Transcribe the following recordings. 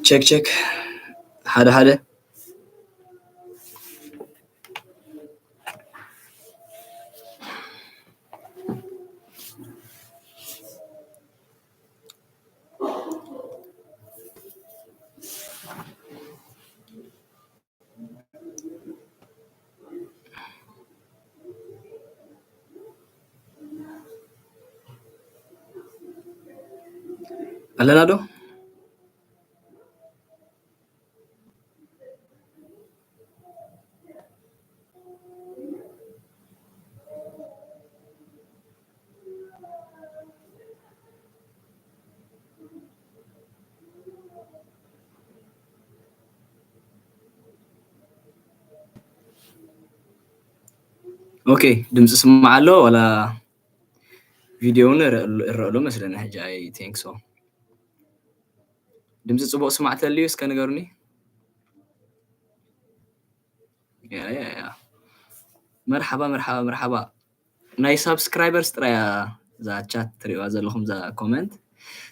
ቸክ ቸክ፣ ሓደ ሓደ። ኣለና ዶ? ኦኬ፣ ድምፂ ስማዕ ኣሎ ዋላ ቪድዮ እውን እረእ ኣሎ መስለኒ ሕጂ። I think so። ድምፂ ፅቡቅ ስማዕ ተልዩ እስከ ንገሩኒ። ያ፣ ያ፣ ያ። መርሓባ፣ መርሓባ፣ መርሓባ። ናይ ሳብስክራይበርስ ጥራይ እያ እዛ ቻት ትሪእዋ ዘለኹም፣ እዛ ኮመንት።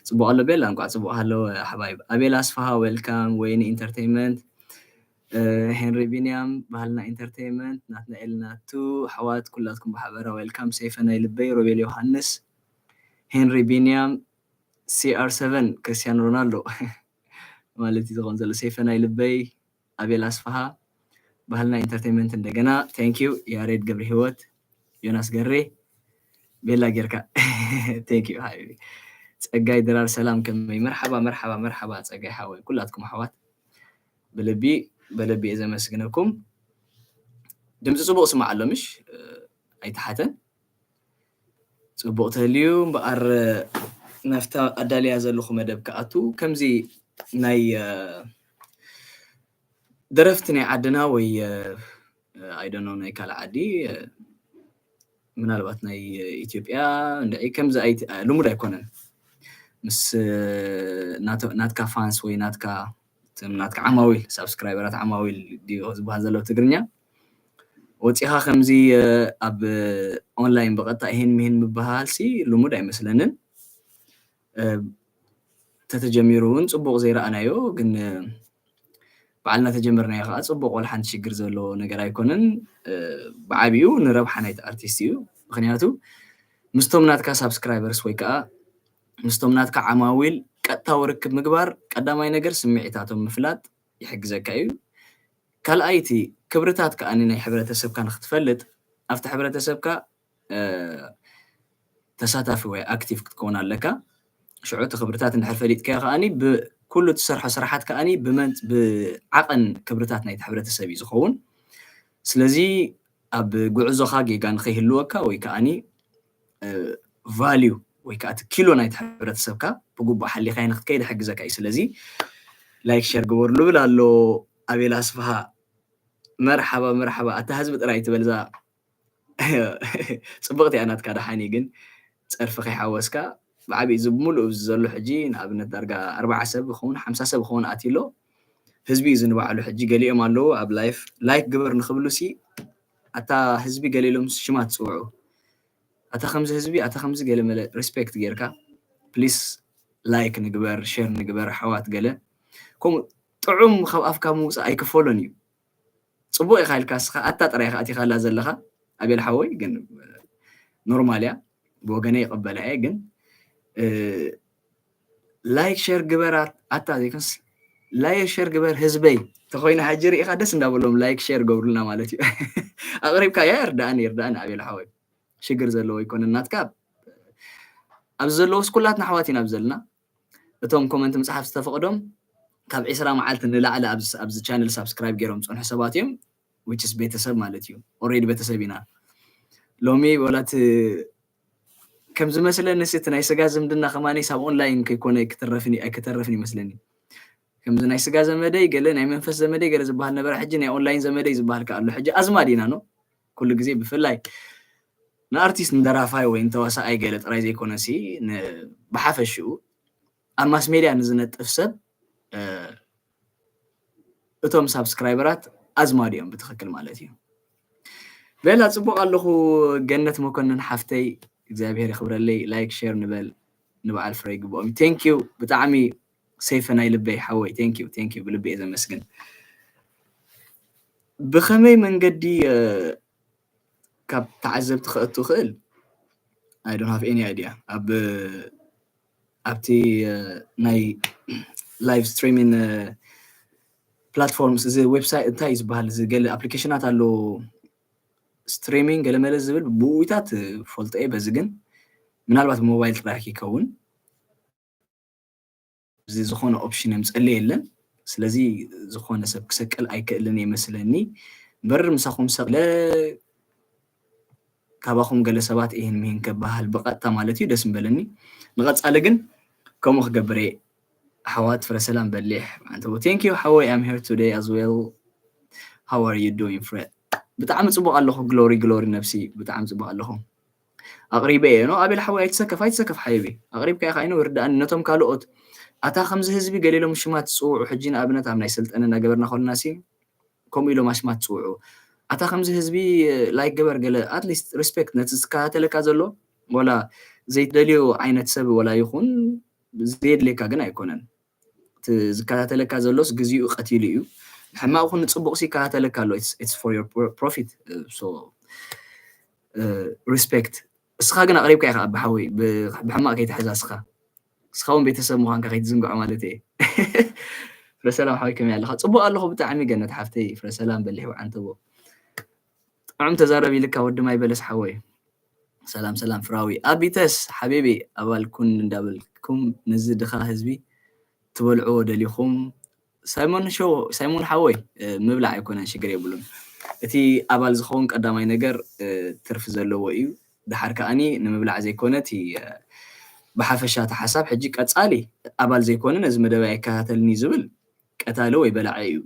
ፅቡቅ ኣሎ ቤላ፣ እንኳዕ ፅቡቅ ሃለወ ሓባይብ። ኣቤል ኣስፍሃ፣ ዌልካም። ወይኒ ኢንተርቴይንመንት፣ ሄንሪ ቢንያም፣ ባህልና ኢንተርቴይንመንት፣ ናትናኤል ናቱ፣ ኣሕዋት ኩላትኩም ብሓበራ ዌልካም። ሰይፈ ናይ ልበይ፣ ሮቤል ዮሃንስ፣ ሄንሪ ቢንያም፣ ሲ ኣር ሰቨን፣ ክርስቲያኖ ሮናልዶ ማለት እዩ ዝኸውን ዘሎ። ሰይፈ ናይ ልበይ፣ ኣቤል ኣስፍሃ፣ ባህልና ኢንተርቴይንመንት እንደገና። Thank you ያሬድ ገብረ ህይወት፣ ዮናስ ገሬ፣ ቤላ ጌርካ። Thank you ሓቢቢ። ጸጋይ ድራር ሰላም ከመይ? መርሓባ፣ መርሓባ፣ መርሓባ ጸጋይ ሓወይ፣ ኩላትኩም ኣሕዋት ብልቢ፣ ብልቢ እየ ዘመስግነኩም። ድምፂ ጽቡቅ ስማዕ ኣሎ ምሽ? ኣይተሓተን። ጽቡቅ ተልዩ እምበኣር፣ ናብታ ኣዳልያ ዘለኹ መደብ ክኣቱ፣ ከምዚ ናይ፣ እ፣ ደረፍቲ ናይ ዓድና ወይ፣ እ፣ I don't know፣ ናይ ካልእ ዓዲ፣ እ፣ ምናልባት ናይ ኢትዮጵያ እንድዒ ከምዚ ኣይቲ-፣ እ፣ ልሙድ ኣይኮነን። ምስ፣ እ፣ ናቶ-፣ ናትካ ፋንስ ወይ ናትካ፣ እቶም ናትካ ዓማዊል፣ ሳብስክራይበራት ዓማዊል ድዩ ዝበሃል ዘሎ ትግርኛ? ወጺኻ ከምዚ፣ እ፣ ኣብ ኦንላይን ብቐጥታ ይሄን ምሄን ምብሃልሲ ልሙድ ኣይመስለንን። እ፣ ተተጀሚሩ እውን ጽቡቕ ዘይረኣናዮ፣ ግን፣ እ፣ ባዕልና ተጀመርናዮ ከዓ ጽቡቕ፣ ወላ ሓንቲ ሽግር ዘለዎ ነገር ኣይኮነን። እ፣ ብዓቢኡ ንረብሓ ናይቲ ኣርቲስት እዩ። ምኽንያቱ ምስቶም ናትካ ሳብስክራይበርስ ወይ ከዓ ምስቶም ናትካ ዓማዊል ቀጥታዊ ርክብ ምግባር ቀዳማይ ነገር ስምዒታቶም ምፍላጥ ይሕግዘካ እዩ። ካልኣይቲ ክብርታት ከኣ ናይ ሕብረተሰብካ ንክትፈልጥ ኣብቲ ሕብረተሰብካ፣ እ፣ ተሳታፊ ወይ ኣክቲቭ ክትከውን ኣለካ። ሽዑ እቲ ክብርታት እንድሕር ፈሊጥካዮ ከኣኒ ብኩሉ እትሰርሖ ስራሓት ከኣኒ ብመን-፣ ብዓቐን ክብርታት ናይቲ ሕብረተሰብ እዩ ዝኸውን። ስለዚ ኣብ ጉዕዞኻ ጌጋ ንኸይህልወካ ወይ ከኣኒ፣ እ፣ ቫልዩ ወይ ከዓ እቲ ኪሎ ናይቲ ሕብረተሰብካ ብግቡእ ሓሊኻዮ ንክትከይድ ይሕግዘካ እዩ። ስለዚ ላይክ ሸር ግበሩ ልብል ኣሎ ኣቤል ኣስፍሃ። መርሓባ፣ መርሓባ። ኣታ ህዝቢ ጥራይ ትበል እዛ ጽብቕቲ እያ ናትካ ደሓን እዩ፣ ግን ጸርፊ ከይሓወስካ ብዓቢኡ እዚ ብምሉእ እዚ ዘሎ ሕጂ ንኣብነት ዳርጋ ኣርባዓ ሰብ ይኸውን፣ ሓምሳ ሰብ ይኸውን ኣትዩ ኣሎ። ህዝቢ እዩ ዝንባዕሉ ሕጂ። ገሊኦም ኣለዉ ኣብ ላይፍ ላይክ ግበር ንኽብሉ ሲ ኣታ ህዝቢ ገሊሎም ሽማት ጽውዑ። ኣታ ከምዚ ህዝቢ፣ ኣታ ከምዚ ገለ መለ ሪስፔክት ጌርካ ፕሊስ ላይክ ንግበር፣ ሼር ንግበር ኣሕዋት ገለ። ከምኡ ጥዑም ካብ ኣፍካ ምውጻእ ኣይክፈሎን እዩ። ጽቡቕ ኢኻ ኢልካ እስኻ ኣታ ጥራይ ኢኻ ኣቲኻላ ዘለኻ ኣቤል ሓወይ፣ ግን ኖርማል እያ፣ ብወገነይ ይቕበላ እየ። ግን፣ እ፣ ላይክ ሼር ግበር ኣት-፣ ኣታ ዘይኮንስ ላይክ ሼር ግበር ህዝበይ ተኾይኑ ሕጂ ርኢኻ ደስ እንዳበሎም ላይክ ሼር ገብሩልና ማለት እዩ። ኣቕሪብካያ ይርዳእኒ፣ ይርዳእኒ ኣቤል ሓወይ። ሽግር ዘለዎ ኣይኮነን ናትካ። ኣብዚ ዘለውስ ኩላትና ኣሕዋት ኢና ኣብ ዘለና። እቶም ኮመንት ምጽሓፍ ዝተፈቕዶም ካብ ዒስራ መዓልቲ ንላዕሊ ኣብዚ፣ ኣብዚ ቻነል ሳብስክራይብ ገይሮም ዝጸንሑ ሰባት እዮም። ዊች ኢዝ ቤተሰብ ማለት እዩ። ኦልሬዲ ቤተሰብ ኢና። ሎሚ ወላ እቲ ከም ዝመስለኒ ሲ እቲ ናይ ስጋ ዝምድና ከማኒ ሳብ ኦንላይን ከይኮነ ኣይክተረፍን፣ ኣይክተረፍን ይመስለኒ። ከምዚ ናይ ስጋ ዘመደይ ገለ ናይ መንፈስ ዘመደይ ገለ ዝበሃል ነበረ፣ ሕጂ ናይ ኦንላይን ዘመደይ ዝበሃል ከኣ ኣሎ። ሕጂ ኣዝማድ ኢና ኖ። ኩሉ ግዜ ብፍላይ ንኣርቲስት ንደራፋይ ወይ ንተዋሳኣይ ገለ ጥራይ ዘይኮነሲ ን-፣ ብሓፈሽኡ ኣብ ማስ ሜድያ ንዝነጥፍ ሰብ፣ እ፣ እቶም ሳብስክራይበራት ኣዝማድ እዮም ብትኽክል ማለት እዩ። በላ ጽቡቕ ኣለኹ። ገነት መኮንን ሓፍተይ እግዚኣብሔር የኽብረለይ። ላይክ ሼር ንበል ንበዓል ፍረ ይግብኦም። Thank you ብጣዕሚ ሰይፈ ናይ ልበይ ሓወይ። Thank you thank you ብልቢ እየ ዘመስግን። ብኸመይ መንገዲ ካብ ተዓዘብቲ ከእቱ ይኽእል? I don't have any idea። ኣብ ኣብቲ ናይ live streaming platforms እዚ ዌብሳይት እንታይ እዩ ዝበሃል? እዚ ገለ ኣፕሊኬሽናት ኣሎ ስትሪሚንግ ገለመለ ዝብል ብኡይታት ፈልጦ እየ። በዚ ግን ምናልባት ብሞባይል ጥራሕ ይከውን። እዚ ዝኾነ ኦፕሽን የምፀለ የለን። ስለዚ ዝኾነ ሰብ ክሰቅል ኣይክእልን ይመስለኒ። እምበር ምሳኹም ሰቅለ ካባኹም ገለ ሰባት ይህን ምሂን ከበሃል ብቐጥታ ማለት እዩ ደስ ምበለኒ። ንቐፃሊ ግን ከምኡ ክገብር እየ። ኣሕዋት ፍረ ሰላም በሊሕ። Thank you ሓወይ, I'm here today as well. How are you doing, ፍረ? ብጣዕሚ ጽቡቕ ኣለኹ። ግሎሪ ግሎሪ ነብሲ፣ ብጣዕሚ ጽቡቕ ኣለኹ። ኣቕሪበ እየ ኖ ኣቤል ሓወይ፣ ኣይትሰከፍ ኣይትሰከፍ ሓይቢ። ኣቕሪብካ ኢኻ ኢኖ ይርዳእኒ። ነቶም ካልኦት ኣታ ከምዚ ህዝቢ ገሊሎም ሽማት ዝጽውዑ ሕጂ ንኣብነት ኣብ ናይ ስልጠነ እናገበርና ከለና ሲ ከምኡ ኢሎም ኣሽማት ዝጽውዑ ኣታ ከምዚ ህዝቢ ላይክ ግበር ገለ at least respect ነቲ ዝከታተለካ ዘሎ ወላ ዘይትደልዮ ዓይነት ሰብ ወላ ይኹን ዘየድልየካ ግን ኣይኮነን። እቲ ዝከታተለካ ዘሎስ ግዚኡ ቀቲሉ እዩ። ንሕማቕ ይኹን ንጽቡቕ ሲ ይከታተለካ ኣሎ። It's for your profit። So respect። እስኻ ግን ኣቕሪብካ ኢኻ ኣቢ ሓወይ፣ ብሕማቕ ከይትሕዛ እስኻ። እስኻ እውን ቤተሰብ ምዃንካ ከይትዝንግዖ ማለት እየ። ፍረሰላም ሓወይ ከመይ ኣለኻ? ጽቡቕ ኣለኹ ብጣዕሚ ገነት ሓፍተይ። ፍረሰላም በሊሕ ውዓንተቦ። ጥዑም ተዛረብ ኢልካ ወዲ ማይ በለስ ሓወይ። ሰላም ሰላም ፍራዊ ኣቢተስ ሓቢቢ ኣባል ኩን እንዳበልኩም ነዚ ድኻ ህዝቢ ትበልዕዎ ደሊኹም ሳይሞን ሾው ሳይሞን ሓወይ ምብላዕ ኣይኮነን ሽግር የብሉን። እቲ ኣባል ዝኸውን ቀዳማይ ነገር ትርፊ ዘለዎ እዩ። ድሓር ከኣኒ ንምብላዕ ዘይኮነ እቲ ብሓፈሻ እቲ ሓሳብ ሕጂ ቀጻሊ ኣባል ዘይኮነ ነዚ መደብ ኣይከታተልን እዩ ዝብል ቀታሊ ወይ በላዒ እዩ።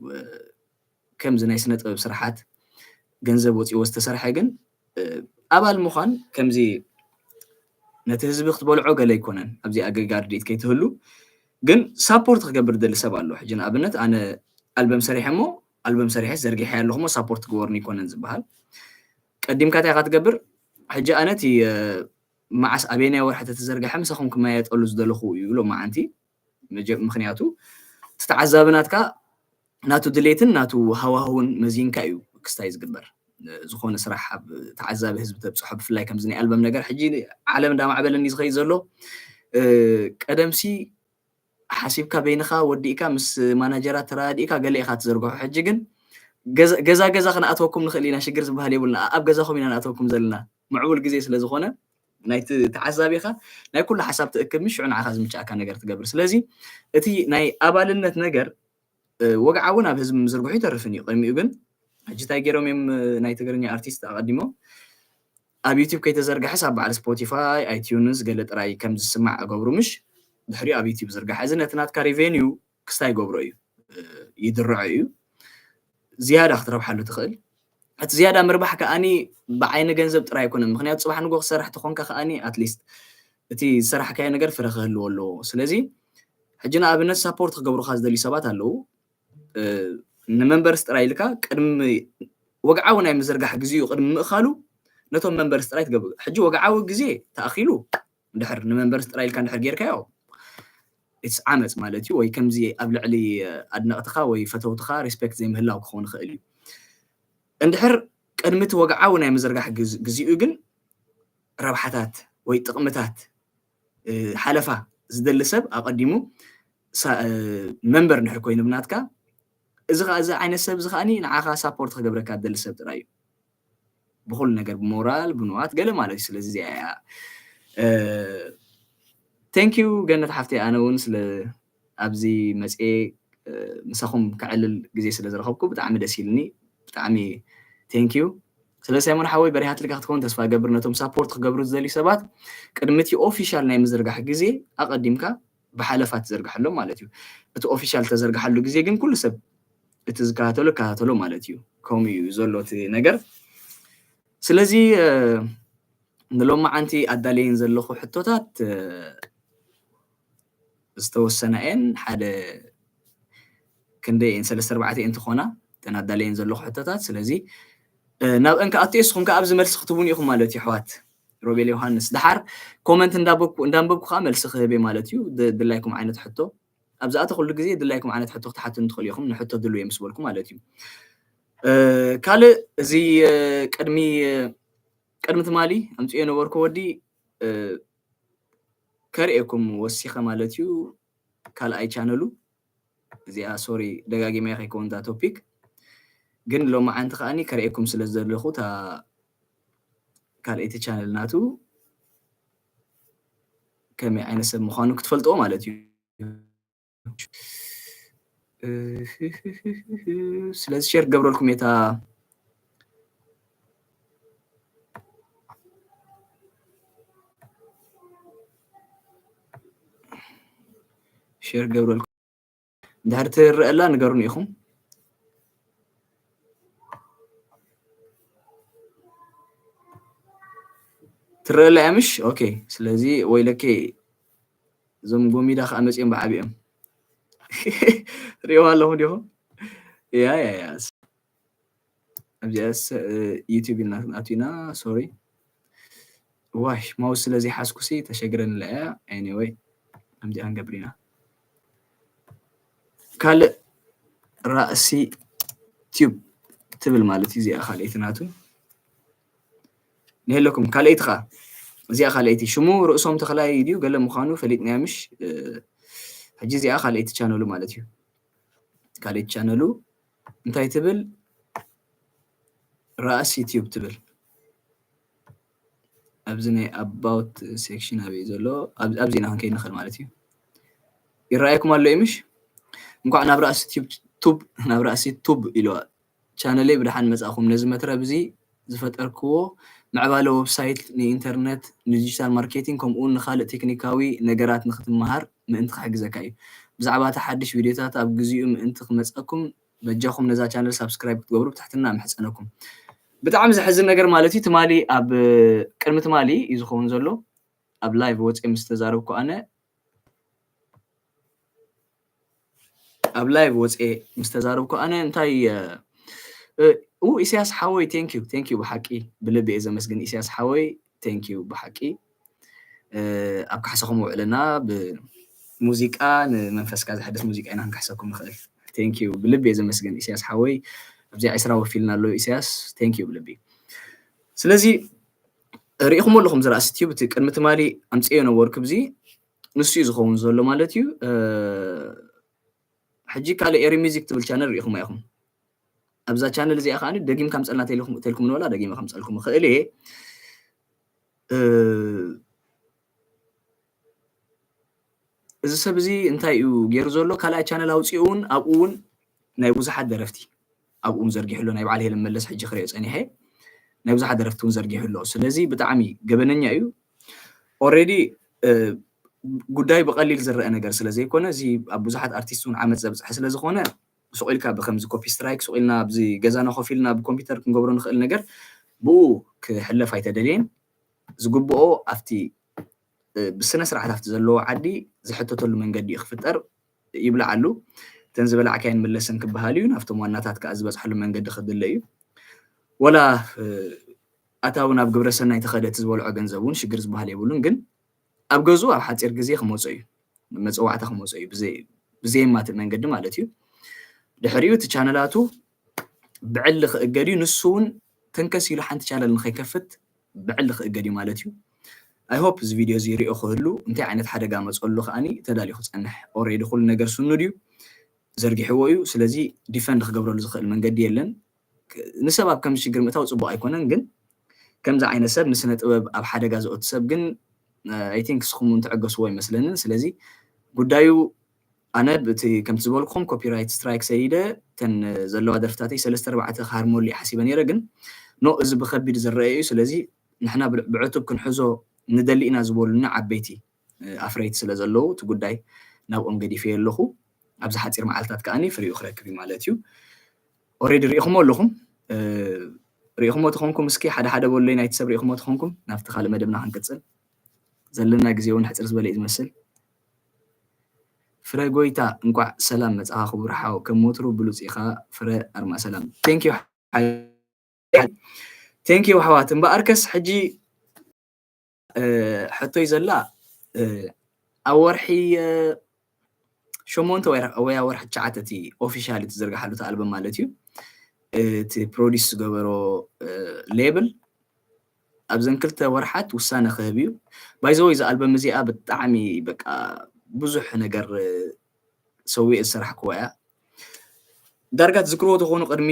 ከምዚ ናይ ስነ ጥበብ ስራሓት ገንዘብ ወፂዎ ዝተሰርሐ ግን ኣባል ምዃን ከምዚ ነቲ ህዝቢ ክትበልዖ ገለ ኣይኮነን። ኣብዚ ኣገጋ ርድኢት ከይትህሉ ግን ሳፖርት ክገብር ዝደሊ ሰብ ኣሎ። ሕጂ ንኣብነት ኣነ ኣልበም ሰሪሐ እሞ ኣልበም ሰሪሐ ዘርጊሐ ኣለኹ እሞ ሳፖርት ግበሩኒ ኣይኮነን ዝበሃል። ቀዲምካ እንታይ ኢኻ ትገብር? ሕጂ ኣነ እቲ መዓስ ኣበየናይ ወርሒ ተተዘርግሐ ምሳኹም ክመያየጠሉ ዝደለኹ እዩ ሎማዓንቲ። ምክንያቱ እቲ ተዓዛቢ ናትካ ናቱ ድሌትን ናቱ ሃዋህውን መዚንካ እዩ ክስታይ ዝግበር። ዝኾነ ስራሕ ኣብ ተዓዛቢ ህዝቢ ተብፅሖ ብፍላይ ከምዚ ናይ ኣልበም ነገር ሕጂ ዓለም እንዳማዕበለኒ ዝኸይድ ዘሎ ቀደምሲ ሓሲብካ በይንኻ ወዲእካ ምስ ማናጀራት ተረዳዲእካ ገለ ኢኻ ትዘርግሖ። ሕጂ ግን ገዛ ገዛ ክንኣትወኩም ንኽእል ኢና፣ ሽግር ዝበሃል የብልና። ኣብ ገዛኹም ኢና ንኣትወኩም ዘለና ምዕቡል ግዜ ስለ ዝኾነ ናይቲ ተዓዛቢኻ ናይ ኩሉ ሓሳብ ትእክብ፣ ምስ ሽዑ ንዓኻ ዝምችኣካ ነገር ትገብር። ስለዚ እቲ ናይ ኣባልነት ነገር ወግዓዊ ናብ ህዝቢ ምዝርግሑ ይተርፍን እዩ። ቅድሚኡ ግን ሕጂ እንታይ ገይሮም እዮም ናይ ትግርኛ ኣርቲስት ኣቐዲሞም ኣብ ዩቲዩብ ከይተዘርግሐስ ኣብ በዓል ስፖቲፋይ፣ ኣይቲዩንስ ገለ ጥራይ ከም ዝስማዕ እገብሩ ምሽ ድሕሪኡ ኣብ ዩቲዩብ ዝርጋሐ። እዚ ነቲ ናትካ ሪቬኒዩ ክስታይ ይገብሮ እዩ፣ ይድርዖ እዩ። ዝያዳ ክትረብሓሉ ትኽእል። እቲ ዝያዳ ምርባሕ ከኣኒ ብዓይኒ ገንዘብ ጥራይ ኣይኮነን። ምክንያቱ ጽባሕ ንጎ ክሰርሕ ተኾንካ ከኣኒ ኣትሊስት እቲ ዝሰራሕካዮ ነገር ፍረ ክህልዎ ኣለዎ። ስለዚ ሕጂ ንኣብነት ሳፖርት ክገብሩካ ዝደልዩ ሰባት ኣለዉ። ንመንበርስ ጥራይ ኢልካ ቅድሚ ወግዓዊ ናይ ምዝርጋሕ ግዜኡ ቅድሚ ምእኻሉ ነቶም መንበርስ ጥራይ ትገብር። ሕጂ ወግዓዊ ግዜ ተኣኺሉ እንድሕር ንመንበርስ ጥራይ ኢልካ እንድሕር ጌርካዮ ኢትስ ዓመፅ ማለት እዩ። ወይ ከምዚ ኣብ ልዕሊ ኣድነቕትኻ ወይ ፈተውትኻ ሪስፔክት ዘይምህላው ክኸውን ይኽእል እዩ። እንድሕር ቅድሚ እቲ ወግዓዊ ናይ ምዝርጋሕ ግዜኡ ግን ረብሓታት ወይ ጥቕምታት ሓለፋ ዝደሊ ሰብ ኣቐዲሙ መንበር እንድሕር ኮይኑ ብናትካ እዚ ከዓ እዚ ዓይነት ሰብ እዚ ከዓኒ ንዓኻ ሳፖርት ክገብረካ ዝደሊ ሰብ ጥራይ እዩ። ብኩሉ ነገር ብሞራል ብንዋት ገለ ማለት እዩ። ስለዚ እዚኣ እያ ቴንኪዩ ገነት ሓፍተይ። ኣነ እውን ስለ ኣብዚ መፅኤ ምሳኹም ከዕልል ግዜ ስለ ዝረኸብኩ ብጣዕሚ ደስ ኢልኒ። ብጣዕሚ ቴንኪዩ። ስለ ሳይሞን ሓወይ በሪሃትልካ ክትከውን ተስፋ ገብር። ነቶም ሳፖርት ክገብሩ ዝደልዩ ሰባት ቅድሚ እቲ ኦፊሻል ናይ ምዝርጋሕ ግዜ ኣቐዲምካ ብሓለፋ ትዘርግሐሎም ማለት እዩ። እቲ ኦፊሻል ተዘርግሓሉ ግዜ ግን ኩሉ ሰብ እቲ ዝከታተሎ ይከታተሎ ማለት እዩ። ከምኡ እዩ ዘሎ እቲ ነገር። ስለዚ ንሎማዓንቲ ኣዳለየን ዘለኹ ሕቶታት ዝተወሰና እየን። ሓደ ክንደይ እየን ሰለስተ ኣርባዕተ እየን እንትኾና እተን ኣዳለየን ዘለኹ ሕቶታት። ስለዚ ናብ እንካ ኣትዮ ንስኹም ከኣ ኣብዚ መልሲ ክትህቡን ኢኹም ማለት እዩ ኣሕዋት። ሮቤል ዮሃንስ፣ ደሓር ኮመንት እንዳበኩ እንዳንበብኩ ከኣ መልሲ ክህብ እየ ማለት እዩ። ድ- ድላይኩም ዓይነት ሕቶ ኣብዛ ኣተኹሉ ግዜ ድላይኩም ዓይነት ሕቶ ክትሓቱን ትኽእሉ ኢኹም፣ ንሕቶ ድሉው እየ ምስ በልኩ ማለት እዩ። ካልእ እዚ ቅድሚ ቅድሚ ትማሊ ኣምፅኦ የነበርኩ ወዲ ከርእየኩም ወሲኸ ማለት እዩ። ካልኣይ ቻነሉ እዚኣ ሶሪ ደጋጊመ ከይከውን እዛ ቶፒክ ግን ሎማዓንቲ ከዓኒ ከርእየኩም ስለ ዝደለኹ እታ ካልኣይቲ ቻነል ናቱ ከመይ ዓይነት ሰብ ምዃኑ ክትፈልጥዎ ማለት እዩ። ስለዚ ሼር ክገብረልኩም እየ እታ ሼር ክገብረልኩም። እንድሕር ትረአ ኣላ ንገሩኒ ኢኹም። ትረአ ኣላ እያ ምሽ? ኦኬ። ስለዚ ወይለኬ እዞም ጎሚዳ ከዓ መፅኦም ብዓቢኦም ሪኦም ኣለኹ ዲኹም? ያ ያ ያ ኣብዚኣ ዩቲብ ኢልና ክንኣቱ ኢና። ሶሪ ዋይ ማውስ ስለ ዘይሓዝኩሲ ተሸግረኒ እያ። ኤኒወይ ከምዚኣ ክንገብር ኢና። ካልእ ራእሲ ቲዩብ ትብል ማለት እዩ። እዚኣ ካልኣይቲ ናቱ ንሄለኩም ካልኣይቲ ኸዓ እዚኣ ካልኣይቲ ሽሙ ርእሶም ተኽላይ ድዩ ገለ ምዃኑ ፈሊጥናዮ ምሽ? ሕጂ እዚኣ ካልኣይቲ ቻነሉ ማለት እዩ። ካልኣይቲ ቻነሉ እንታይ ትብል? ራእሲ ቲዩብ ትብል ኣብዚ ናይ ኣባውት ሴክሽን ኣበይ ዘሎ ኣብዚ ኢና ክንከይድ ንኽእል ማለት እዩ። ይረኣየኩም ኣሎ እዩ ምሽ? እንኳዕ ናብ ራእሲ ቲዩብ ቱብ ናብ ራእሲ ቱብ ኢልዋ ቻነለይ ብደሓን መጻእኹም። ነዚ መትረብ እዚ ዝፈጠርክዎ ምዕባለ ወብሳይት ንኢንተርነት ንዲጂታል ማርኬቲንግ ከምኡ እውን ንኻልእ ቴክኒካዊ ነገራት ንክትመሃር ምእንቲ ክሕግዘካ እዩ። ብዛዕባ እቲ ሓድሽ ቪድዮታት ኣብ ግዚኡ ምእንቲ ክመፀኩም በጃኹም ነዛ ቻነል ሳብስክራይብ ክትገብሩ ብትሕትና እምሕፀነኩም። ብጣዕሚ ዘሕዝን ነገር ማለት እዩ ትማሊ ኣብ ቅድሚ ትማሊ እዩ ዝኸውን ዘሎ ኣብ ላይቭ ወፅየ ምስ ተዛረብኩ ኣነ ኣብ ላይቭ ወፅየ ምስ ተዛረብኩ ኣነ እንታይ ኡ ኢሳያስ ሓወይ ቴንኪዩ ቴንኪዩ ብሓቂ ብልቢ እየ ዘመስግን ኢሳያስ ሓወይ ቴንኪዩ ብሓቂ ኣብ ካሕሳኹም ውዕለና ብሙዚቃ ንመንፈስካ ዘሕድስ ሙዚቃ ኢና ክንካሕሰኩም ንኽእል ቴንኪዩ ብልቢ እየ ዘመስግን ኢሳያስ ሓወይ ኣብዚኣ ዕስራ ወፊልና ኣሎ ኢሳያስ ቴንኪዩ ብልቢ ስለዚ ርኢኹም ኣለኹም ዝረኣሲ ቲዩብ እቲ ቅድሚ ትማሊ ኣምፅዮ ነበርኩ ብዚ ንሱ እዩ ዝኸውን ዘሎ ማለት እዩ። ሕጂ ካልእ ኤሪ ሚዚክ ትብል ቻነል ርኢኹም ኢኹም። ኣብዛ ቻነል እዚኣ ከዓ ደጊም ካምፀልና ተልኩም ንበላ ደጊመ ከምፀልኩም እኽእል እየ። እዚ ሰብ እዚ እንታይ እዩ ገይሩ ዘሎ? ካልኣይ ቻነል ኣውፅኡ እውን ኣብኡ እውን ናይ ብዙሓት ደረፍቲ ኣብኡ እውን ዘርጊሑ ኣሎ። ናይ በዓል ሄለን መለስ ሕጂ ክሪኦ ፀኒሐ ናይ ብዙሓት ደረፍቲ እውን ዘርጊሑ ኣሎ። ስለዚ ብጣዕሚ ገበነኛ እዩ። ኦሬዲ ጉዳይ ብቐሊል ዝረአ ነገር ስለ ዘይኮነ እዚ ኣብ ብዙሓት ኣርቲስት እውን ዓመፅ ዘብፅሐ ስለ ዝኾነ ሱቕ ኢልካ ብከምዚ ኮፒ ስትራይክ ሱቕ ኢልና ኣብዚ ገዛና ኮፍ ኢልና ብኮምፒውተር ክንገብሮ ንኽእል ነገር ብኡ ክሕለፍ ኣይተደልየን። ዝግብኦ ኣብቲ ብስነ ስርዓት ኣብቲ ዘለዎ ዓዲ ዝሕተተሉ መንገዲ እዩ ክፍጠር ይብልዓሉ። እተን ዝበላዕካየን መለሰን ክበሃል እዩ። ናብቶም ዋናታት ከዓ ዝበፅሐሉ መንገዲ ክድለ እዩ። ወላ ኣታ እውን ኣብ ግብረ ሰናይ ተኸደ እቲ ዝበልዖ ገንዘብ እውን ሽግር ዝበሃል የብሉን። ግን ኣብ ገዝኡ ኣብ ሓፂር ግዜ ክመፆ እዩ፣ መፀዋዕታ ክመፆ እዩ ብዘየማትእ መንገዲ ማለት እዩ። ድሕሪኡ እቲ ቻነላቱ ብዕሊ ክእገድ እዩ። ንሱ እውን ተንከስ ኢሉ ሓንቲ ቻነል ንኸይከፍት ብዕሊ ክእገድ እዩ ማለት እዩ። I hope እዚ ቪድዮ እዚ ሪኦ ክህሉ እንታይ ዓይነት ሓደጋ መፀሉ ከዓኒ ተዳልዩ ክፀንሕ ኦሬዲ ኩሉ ነገር ስኑድ እዩ ዘርጊሕዎ እዩ። ስለዚ ዲፈንድ ክገብረሉ ዝኽእል መንገዲ የለን። ንሰብ ኣብ ከምዚ ሽግር ምእታው ፅቡቅ ኣይኮነን፣ ግን ከምዚ ዓይነት ሰብ ንስነ ጥበብ ኣብ ሓደጋ ዘእቱ ሰብ ግን I think ንስኹም እውን ትዕገስዎ ኣይመስለንን። ስለዚ ጉዳዩ ኣነ እቲ ከምቲ ዝበልኩም ኮፒራይት ስትራይክ ሰይደ እተን ዘለዋ ደርፍታተይ ሰለስተ ኣርባዕተ ክሃርመሉ እየ ሓሲበ ነይረ፣ ግን ኖ እዚ ብከቢድ ዝረአ እዩ። ስለዚ ንሕና ብዕቱብ ክንሕዞ ንደሊ ኢና ዝበሉና ዓበይቲ ኣፍረይቲ ስለ ዘለዉ እቲ ጉዳይ ናብኦም ገዲፈዮ ኣለኹ። ኣብዚ ሓፂር መዓልታት ከዓኒ ፍሪኡ ክረክብ እዩ ማለት እዩ። ኦሬዲ ሪኢኹሞ ኣለኹም። ሪኢኹሞ ተኾንኩም እስኪ ሓደ ሓደ በሉለይ ናይቲ ሰብ ሪኢኹሞ ተኾንኩም ናብቲ ካልእ መደብና ክንቅፅል ዘለና ግዜ እውን ሕፅር ዝበለ እዩ ዝመስል። ፍረ ጎይታ እንኳዕ ሰላም መፃኻ ክቡር ሓው ከም ወትሩ ብሉፅ ኢኻ ፍረ ኣርማ ሰላም thank you Thank you ኣሕዋት። እምበኣርከስ ሕጂ ሕቶይ ዘላ ኣብ ወርሒ ሸሞንተ ወይ ኣብ ወርሒ ትሽዓተ እቲ ኦፊሻል ትዝርግሓሉ እቲ ኣልበም ማለት እዩ። እቲ ፕሮዲስ ዝገበሮ ሌብል ኣብዘን ክልተ ወርሓት ውሳነ ክህብ እዩ። ባይዘወይ እዚ ኣልበም እዚኣ ብጣዕሚ በቃ ብዙሕ ነገር ሰዊእ ዝሰራሕክዎ እያ። ዳርጋ ትዝክርዎ ተኾኑ ቅድሚ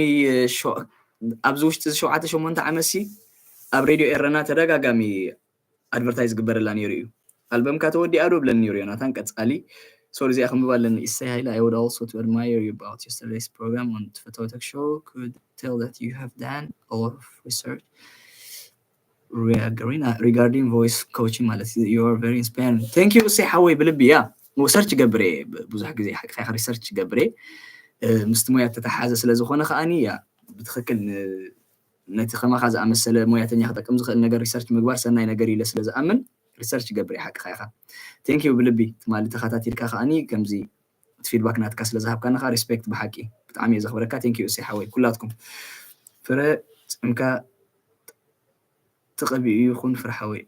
ኣብዚ ውሽጢ ሸውዓተ ሸሞንተ ዓመት ሲ ኣብ ሬድዮ ኤረና ተደጋጋሚ ኣድቨርታይዝ ዝግበረላ ነይሩ እዩ። ኣልበምካ ተወዲኣ ዶ ብለኒ ነይሩ ዮናታን። ቀጻሊ ሶሪ እዚኣ ክንብባ ኣለኒ። ኢሰይ ሃይለ I would also to admire you about yesterday's program on Tafatawa Talk Show, could tell that you have done a lot of research regarding voice coaching ማለት you are very inspiring. Thank you እሰይ ሓወይ ብልቢ እያ ሰርች ገብሬ ብዙሕ ግዜ ሓቂ ሪሰርች ገብሬ ምስቲ ሞያ ተተሓዘ ስለ ዝኾነ ከዓኒ እያ ብትኽክል ነቲ ከማኻ ዝኣመሰለ ሞያተኛ ክጠቅም ዝኽእል ነገር ሪሰርች ምግባር ሰናይ ነገር ኢለ ስለ ዝኣምን ሪሰርች ገብር ሓቅኻ ኢኻ። Thank you ብልቢ ትማሊ ተኸታቲልካ ከዓኒ ከምዚ እቲ ፊድባክ ናትካ ስለ ዝሃብካና ከዓ ሪስፔክት ብሓቂ ብጣዕሚ እየ ዘኽብረካ። Thank you እሰይ ሓወይ ኩላትኩም ፍረ ጽምካ ተቐቢኡ ይኹን ፍረ ሓወይ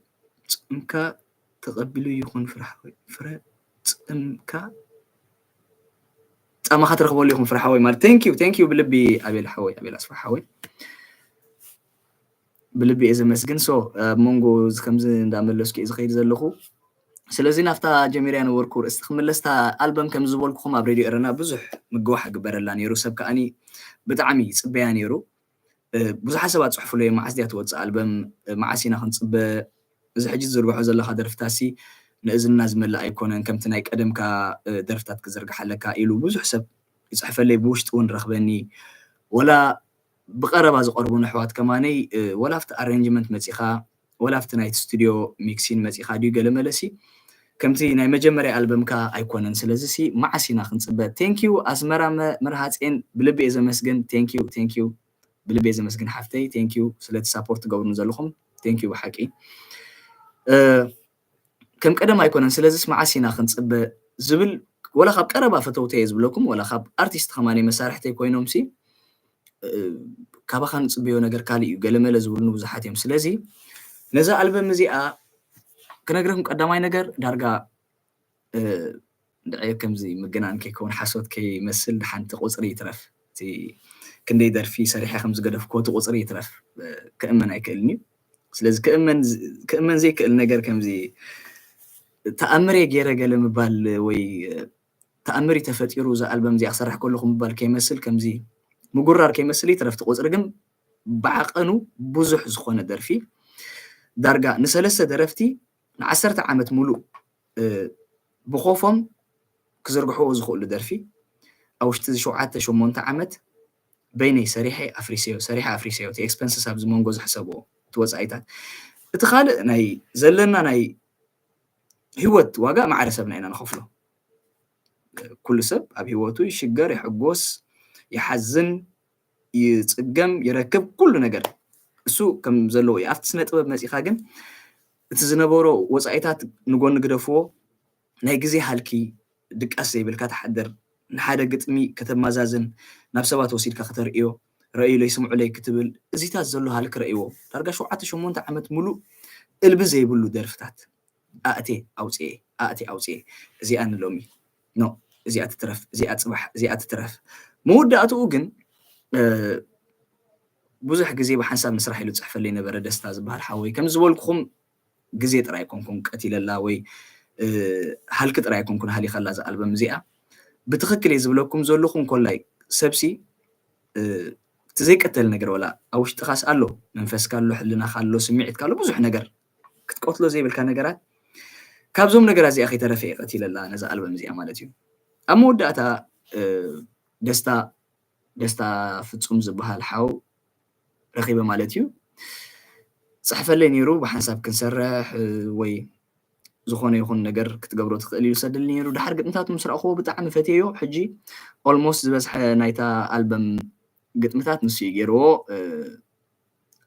ጽምካ ተቐቢሉ ይኹን ፍረ ሓወይ ፍረ ጽምካ ጻማኻ ትረኽበሉ ይኹን ፍረ ሓወይ ማለት thank you thank you ብልቢ ኣቤል ሓወይ ኣቤል ኣስፋ ሓወይ ብልቢ እየ ዘመስግን። So ኣብ መንጎ ከምዚ እንዳመለስኩ እየ ዝኸይድ ዘለኹ። ስለዚ ናብታ ጀሚርያ ነበርኩ ርእስቲ ክምለስታ ኣልበም ከም ዝበልኩኹም ኣብ ሬድዮ ኤረና ብዙሕ ምግዋሕ ግበረላ ነይሩ። ሰብ ከዓኒ ብጣዕሚ ይጽበያ ነይሩ። ብዙሓት ሰባት ጽሑፍለይ መዓስ ድያ ትወፅእ ኣልበም፣ መዓስ ኢና ክንፅበ፣ እዚ ሕጂ ዝዝርግሖ ዘለኻ ደርፍታሲ ንእዝንና ዝመልእ ኣይኮነን፣ ከምቲ ናይ ቀደምካ ደርፍታት ክዝርግሓለካ ኢሉ ብዙሕ ሰብ ይፅሕፈለይ፣ ብውሽጢ እውን ረኽበኒ። ወላ ብቐረባ ዝቐርቡን ኣሕዋት ከማነይ ወላ ኣብቲ ኣሬንጅመንት መፂኻ ወላ ኣብቲ ናይቲ ስቱዲዮ ሚክሲን መፂኻ ድዩ ገለ መለሲ ከምቲ ናይ መጀመርያ ኣልበምካ ኣይኮነን። ስለዚ ሲ መዓስ ኢና ክንፅበ? ቴንኪዩ ኣስመራ መርሃፅኤን ብልቢ እየ ዘመስግን። ቴንኪዩ ቴንኪዩ ብልቢ እየ ዘመስግን ሓፍተይ። ቴንኪዩ ስለቲ ሳፖርት ትገብሩኒ ዘለኹም ቴንኪዩ ብሓቂ። ከም ቀደም ኣይኮነን። ስለዚስ መዓስ ኢና ክንፅበ ዝብል ወላ ካብ ቀረባ ፈተውተይ እየ ዝብለኩም ወላ ካብ ኣርቲስት ከማነይ መሳርሕተይ ኮይኖም ሲ ካባኻ ንፅበዮ ነገር ካሊእ እዩ ገለመለ ዝብሉኒ ብዙሓት እዮም። ስለዚ ነዛ ኣልበም እዚኣ ክነግረኩም ቀዳማይ ነገር ዳርጋ እንድዒ ከምዚ ምግናን ከይከውን ሓሶት ከይመስል ድሓንቲ ቁፅሪ ይትረፍ እቲ ክንደይ ደርፊ ሰሪሐ ከም ዝገደፍክዎ እቲ ቁፅሪ ይትረፍ ክእመን ኣይክእልን እዩ። ስለዚ ክእመን ዘይክእል ነገር ከምዚ ተኣምር እየ ገይረ ገለ ምባል ወይ ተኣምር እዩ ተፈጢሩ እዛ ኣልበም እዚኣ ክሰርሕ ከለኹ ምባል ከይመስል ከምዚ ምጉራር ከይመስል ይትረፍ እቲ ቁፅሪ ግን ብዓቐኑ ብዙሕ ዝኾነ ደርፊ ዳርጋ ንሰለስተ ደረፍቲ ንዓሰርተ ዓመት ሙሉእ ብኾፎም ክዝርግሕዎ ዝኽእሉ ደርፊ ኣብ ውሽጢ እዚ ሸውዓተ ሸሞንተ ዓመት በይነይ ሰሪሐ ኣፍሪሰዮ ሰሪሐ ኣፍሪሰዮ እቲ ኤክስፐንስስ ኣብዚ መንጎ ዝሕሰብዎ እቲ ወፃኢታት እቲ ካልእ ናይ ዘለና ናይ ህይወት ዋጋ ማዕረ ሰብና ኢና ንኸፍሎ። ኩሉ ሰብ ኣብ ህይወቱ ይሽገር፣ ይሕጎስ፣ ይሓዝን፣ ይፅገም፣ ይረክብ ኩሉ ነገር እሱ ከም ዘለዎ እዩ። ኣብቲ ስነ ጥበብ መፂኻ ግን እቲ ዝነበሮ ወፃኢታት ንጎኒ ግደፍዎ። ናይ ግዜ ሃልኪ ድቃስ ዘይብልካ ትሓድር፣ ንሓደ ግጥሚ ከተማዛዝን ናብ ሰባት ወሲድካ ከተርእዮ ረእዩለይ ስምዑለይ ክትብል እዚታት ዘሎ ሃልኪ ረእይዎ ዳርጋ ሸውዓተ ሸሞንተ ዓመት ሙሉእ እልቢ ዘይብሉ ደርፍታት ኣእቴ ኣውፅኤ ኣእቴ ኣውፅኤ እዚኣ ንሎሚ ኖ እዚኣ ትትረፍ እዚኣ ፅባሕ እዚኣ ትትረፍ መወዳእትኡ ግን ብዙሕ ግዜ ብሓንሳብ ንስራሕ ኢሉ ዝፅሕፈለይ ነበረ ደስታ ዝበሃል ሓወይ ከም ዝበልኩኹም ግዜ ጥራይ ኣይኮንኩን ቀቲለላ ወይ ሃልኪ ጥራይ ኣይኮንኩን ሃሊኸላ እዛ ኣልበም እዚኣ ብትኽክል እየ ዝብለኩም ዘለኹ እንኮላይ ሰብሲ እቲ ዘይቀተል ነገር ወላ ኣብ ውሽጥኻስ ኣሎ መንፈስካ ኣሎ ሕልናካ ኣሎ ስምዒትካ ኣሎ ብዙሕ ነገር ክትቀትሎ ዘይብልካ ነገራት ካብዞም ነገራት እዚኣ ከይተረፈ እየ ቀቲለላ ነዛ ኣልበም እዚኣ ማለት እዩ ኣብ መወዳእታ ደስታ ደስታ ፍፁም ዝበሃል ሓው ረኺበ ማለት እዩ። ፅሕፈለይ ነይሩ ብሓንሳብ ክንሰርሕ ወይ ዝኾነ ይኹን ነገር ክትገብሮ ትኽእል ኢሉ ሰደልኒ ነይሩ። ድሓር ግጥምታቱ ምስ ረእኽዎ ብጣዕሚ ፈትየዮ። ሕጂ ኦልሞስት ዝበዝሐ ናይታ ኣልበም ግጥምታት ንሱ እዩ ገይርዎ።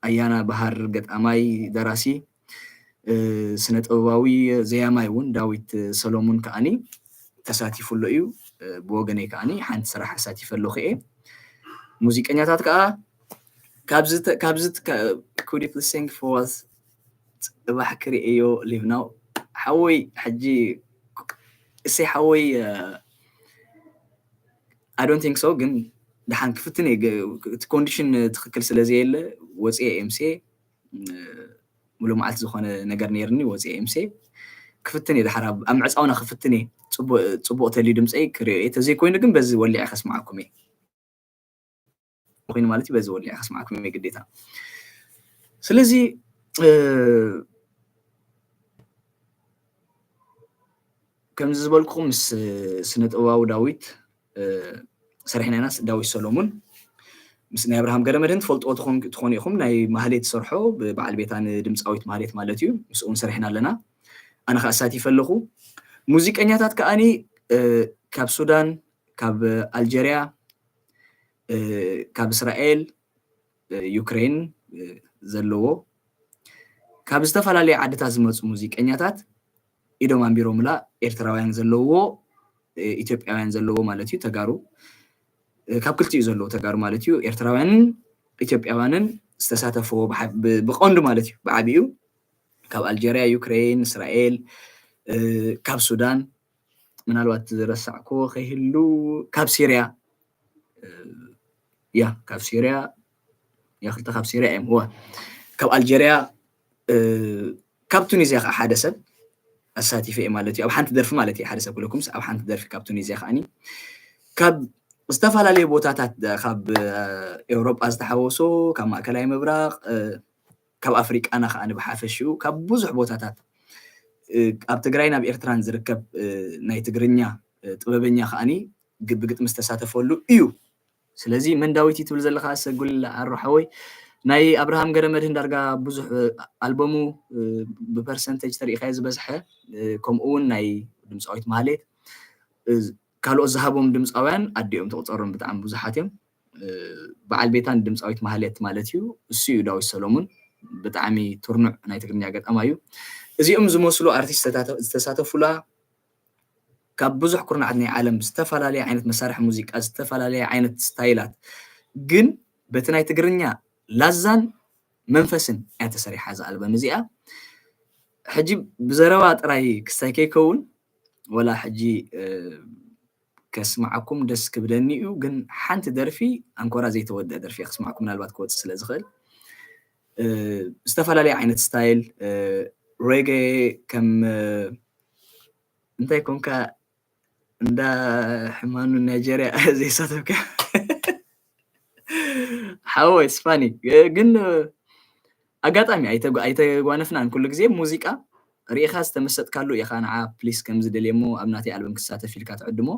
ኣያና ባህር ገጣማይ፣ ደራሲ፣ ስነ ጥበባዊ ዘያማይ እውን ዳዊት ሰሎሙን ከዓኒ ተሳቲፉ ኣሎ እዩ። ብወገነይ ከዓኒ ሓንቲ ስራሕ ኣሳቲፈ ኣለኹ እየ። ሙዚቀኛታት ከዓ ካብዚ ተ- ካብዚ ተ- ከ- could you please sing for us? ጽባሕ ክርእዮ ሊቭናው ሓወይ። ሕጂ እሰይ ሓወይ፣ I don't think so፣ ግን ደሓን ክፍትን እየ። ግ- እቲ ኮንዲሽን ትኽክል ስለ ዘየለ ወፅየ ኤምሴ፣ ምሉእ መዓልቲ ዝኾነ ነገር ነይርኒ፣ ወፅየ ኤምሴ ክፍትን እየ። ድሓር ኣብ ኣብ ምዕፃውና ክፍትን እየ። ፅቡቅ ፅቡቅ ተልዩ ድምፀይ ክርእዮ እየ። ተዘይኮይኑ ግን በዚ ወሊዐ ከስማዓኩም እየ። ኮይኑ ማለት እዩ፣ በዚ ወሊዐ ከስማዕኩም እየ ግዴታ። ስለዚ እ፣ ከምዚ ዝበልኩኹም ምስ ስነ ጥበባዊ ዳዊት እ፣ ሰሪሕና ኢና። ዳዊት ሰሎሙን ምስ ናይ ኣብርሃም ገረመድህን ትፈልጥዎ ትኾን- ትኾኑ ኢኹም። ናይ ማህሌት ዝሰርሖ ብበዓል ቤታ ንድምፃዊት ማህሌት ማለት እዩ። ምስኡ እውን ሰሪሕና ኣለና። ኣነ ከዓ ኣሳቲፈ ኣለኹ። ሙዚቀኛታት ከዓኒ እ፣ ካብ ሱዳን፣ ካብ ኣልጀርያ፣ እ፣ ካብ እስራኤል፣ እ፣ ዩክሬን እ፣ ዘለዎ ካብ ዝተፈላለዩ ዓድታት ዝመፁ ሙዚቀኛታት ኢዶም ኣንቢሮምላ። ኤርትራውያን ዘለዎ እ፣ ኢትዮጵያውያን ዘለዎ ማለት እዩ። ተጋሩ እ፣ ካብ ክልቲኡ ዘለዎ ተጋሩ ማለት እዩ። ኤርትራውያንን ኢትዮጵያውያንን ዝተሳተፍዎ ብሓ- ብ- ብቐንዱ ማለት እዩ። ብዓቢኡ ካብ ኣልጀርያ፣ ዩክሬን፣ እስራኤል እ፣ ካብ ሱዳን፣ ምናልባት ዝረሳዕክዎ ከይህሉ፣ ካብ ሲርያ እ፣ ያ ካብ ሲርያ ያ ክልተ ካብ ሲርያ እዮም። እዋ ካብ ኣልጀርያ እ፣ ካብ ቱኒዝያ ከዓ ሓደ ሰብ ኣሳቲፈ እየ ማለት እዩ። ኣብ ሓንቲ ደርፊ ማለት እዩ። ሓደ ሰብ ክብለኩምስ ኣብ ሓንቲ ደርፊ ካብ ቱኒዝያ ከዓኒ ካብ ዝተፈላለዩ ቦታታት ደ- ካብ እ፣ ኤውሮጳ ዝተሓወሶ፣ ካብ ማእከላይ ምብራቕ እ፣ ካብ ኣፍሪቃና ከዓኒ ብሓፈሽኡ ካብ ብዙሕ ቦታታት እ፣ ኣብ ትግራይን ኣብ ኤርትራን ዝርከብ እ፣ ናይ ትግርኛ እ፣ ጥበበኛ ከዓኒ ግ- ብግጥሚ ዝተሳተፈሉ እዩ። ስለዚ መን ዳዊት እዩ ትብል ዘለኻ? ኣሰጉል ኣሮ ሓወይ፣ ናይ ኣብርሃም ገረመድህን ዳርጋ ብዙሕ እ፣ ኣልበሙ እ፣ ብፐርሰንቴጅ ተሪኢኻዮ ዝበዝሐ እ፣ ከምኡ እውን ናይ ድምፃዊት ማህሌት እ፣ ካልኦት ዝሃቦም ድምፃውያን ኣዲኦም ትቑፀሮም ብጣዕሚ ብዙሓት እዮም። እ፣ በዓል ቤታ ንድምፃዊት ማህሌት ማለት እዩ። እሱ እዩ ዳዊት ሰሎሙን። ብጣዕሚ ትርኑዕ ናይ ትግርኛ ገጣማ እዩ። እዚኦም ዝመስሉ ኣርቲስት ዝተሳተ- ዝተሳተፉላ ካብ ብዙሕ ኩርናዓት ናይ ዓለም ዝተፈላለየ ዓይነት መሳርሒ ሙዚቃ፣ ዝተፈላለየ ዓይነት ስታይላት፣ ግን በቲ ናይ ትግርኛ ላዛን መንፈስን እያ ተሰሪሓ እዛ ኣልበም እዚኣ። ሕጂ ብዘረባ ጥራይ ክስታይ ከይከውን፣ ወላ ሕጂ እ፣ ከስማዓኩም ደስ ክብለኒ እዩ፣ ግን ሓንቲ ደርፊ ኣንኮራ ዘይተወደአ ደርፊ እየ ከስማዓኩም፣ ምናልባት ክወፅእ ስለ ዝኽእል እ፣ ዝተፈላለየ ዓይነት ስታይል እ፣ ሬጌ ከም እ፣ እንታይ ኮንካ እንዳ ሕማኑ ናይጀርያ ዘይሳተፍካ ሓወይ ስፋኒ ግን ኣጋጣሚ ኣይተጓ- ኣይተጓነፍናን። ኩሉ ግዜ ሙዚቃ ርኢኻ ዝተመሰጥካሉ ኢኻ ንዓ ፕሊስ ከምዚ ደልየ እሞ ኣብ ናተይ ኣልበም ክሳተፍ ኢልካ ትዕድሞ፣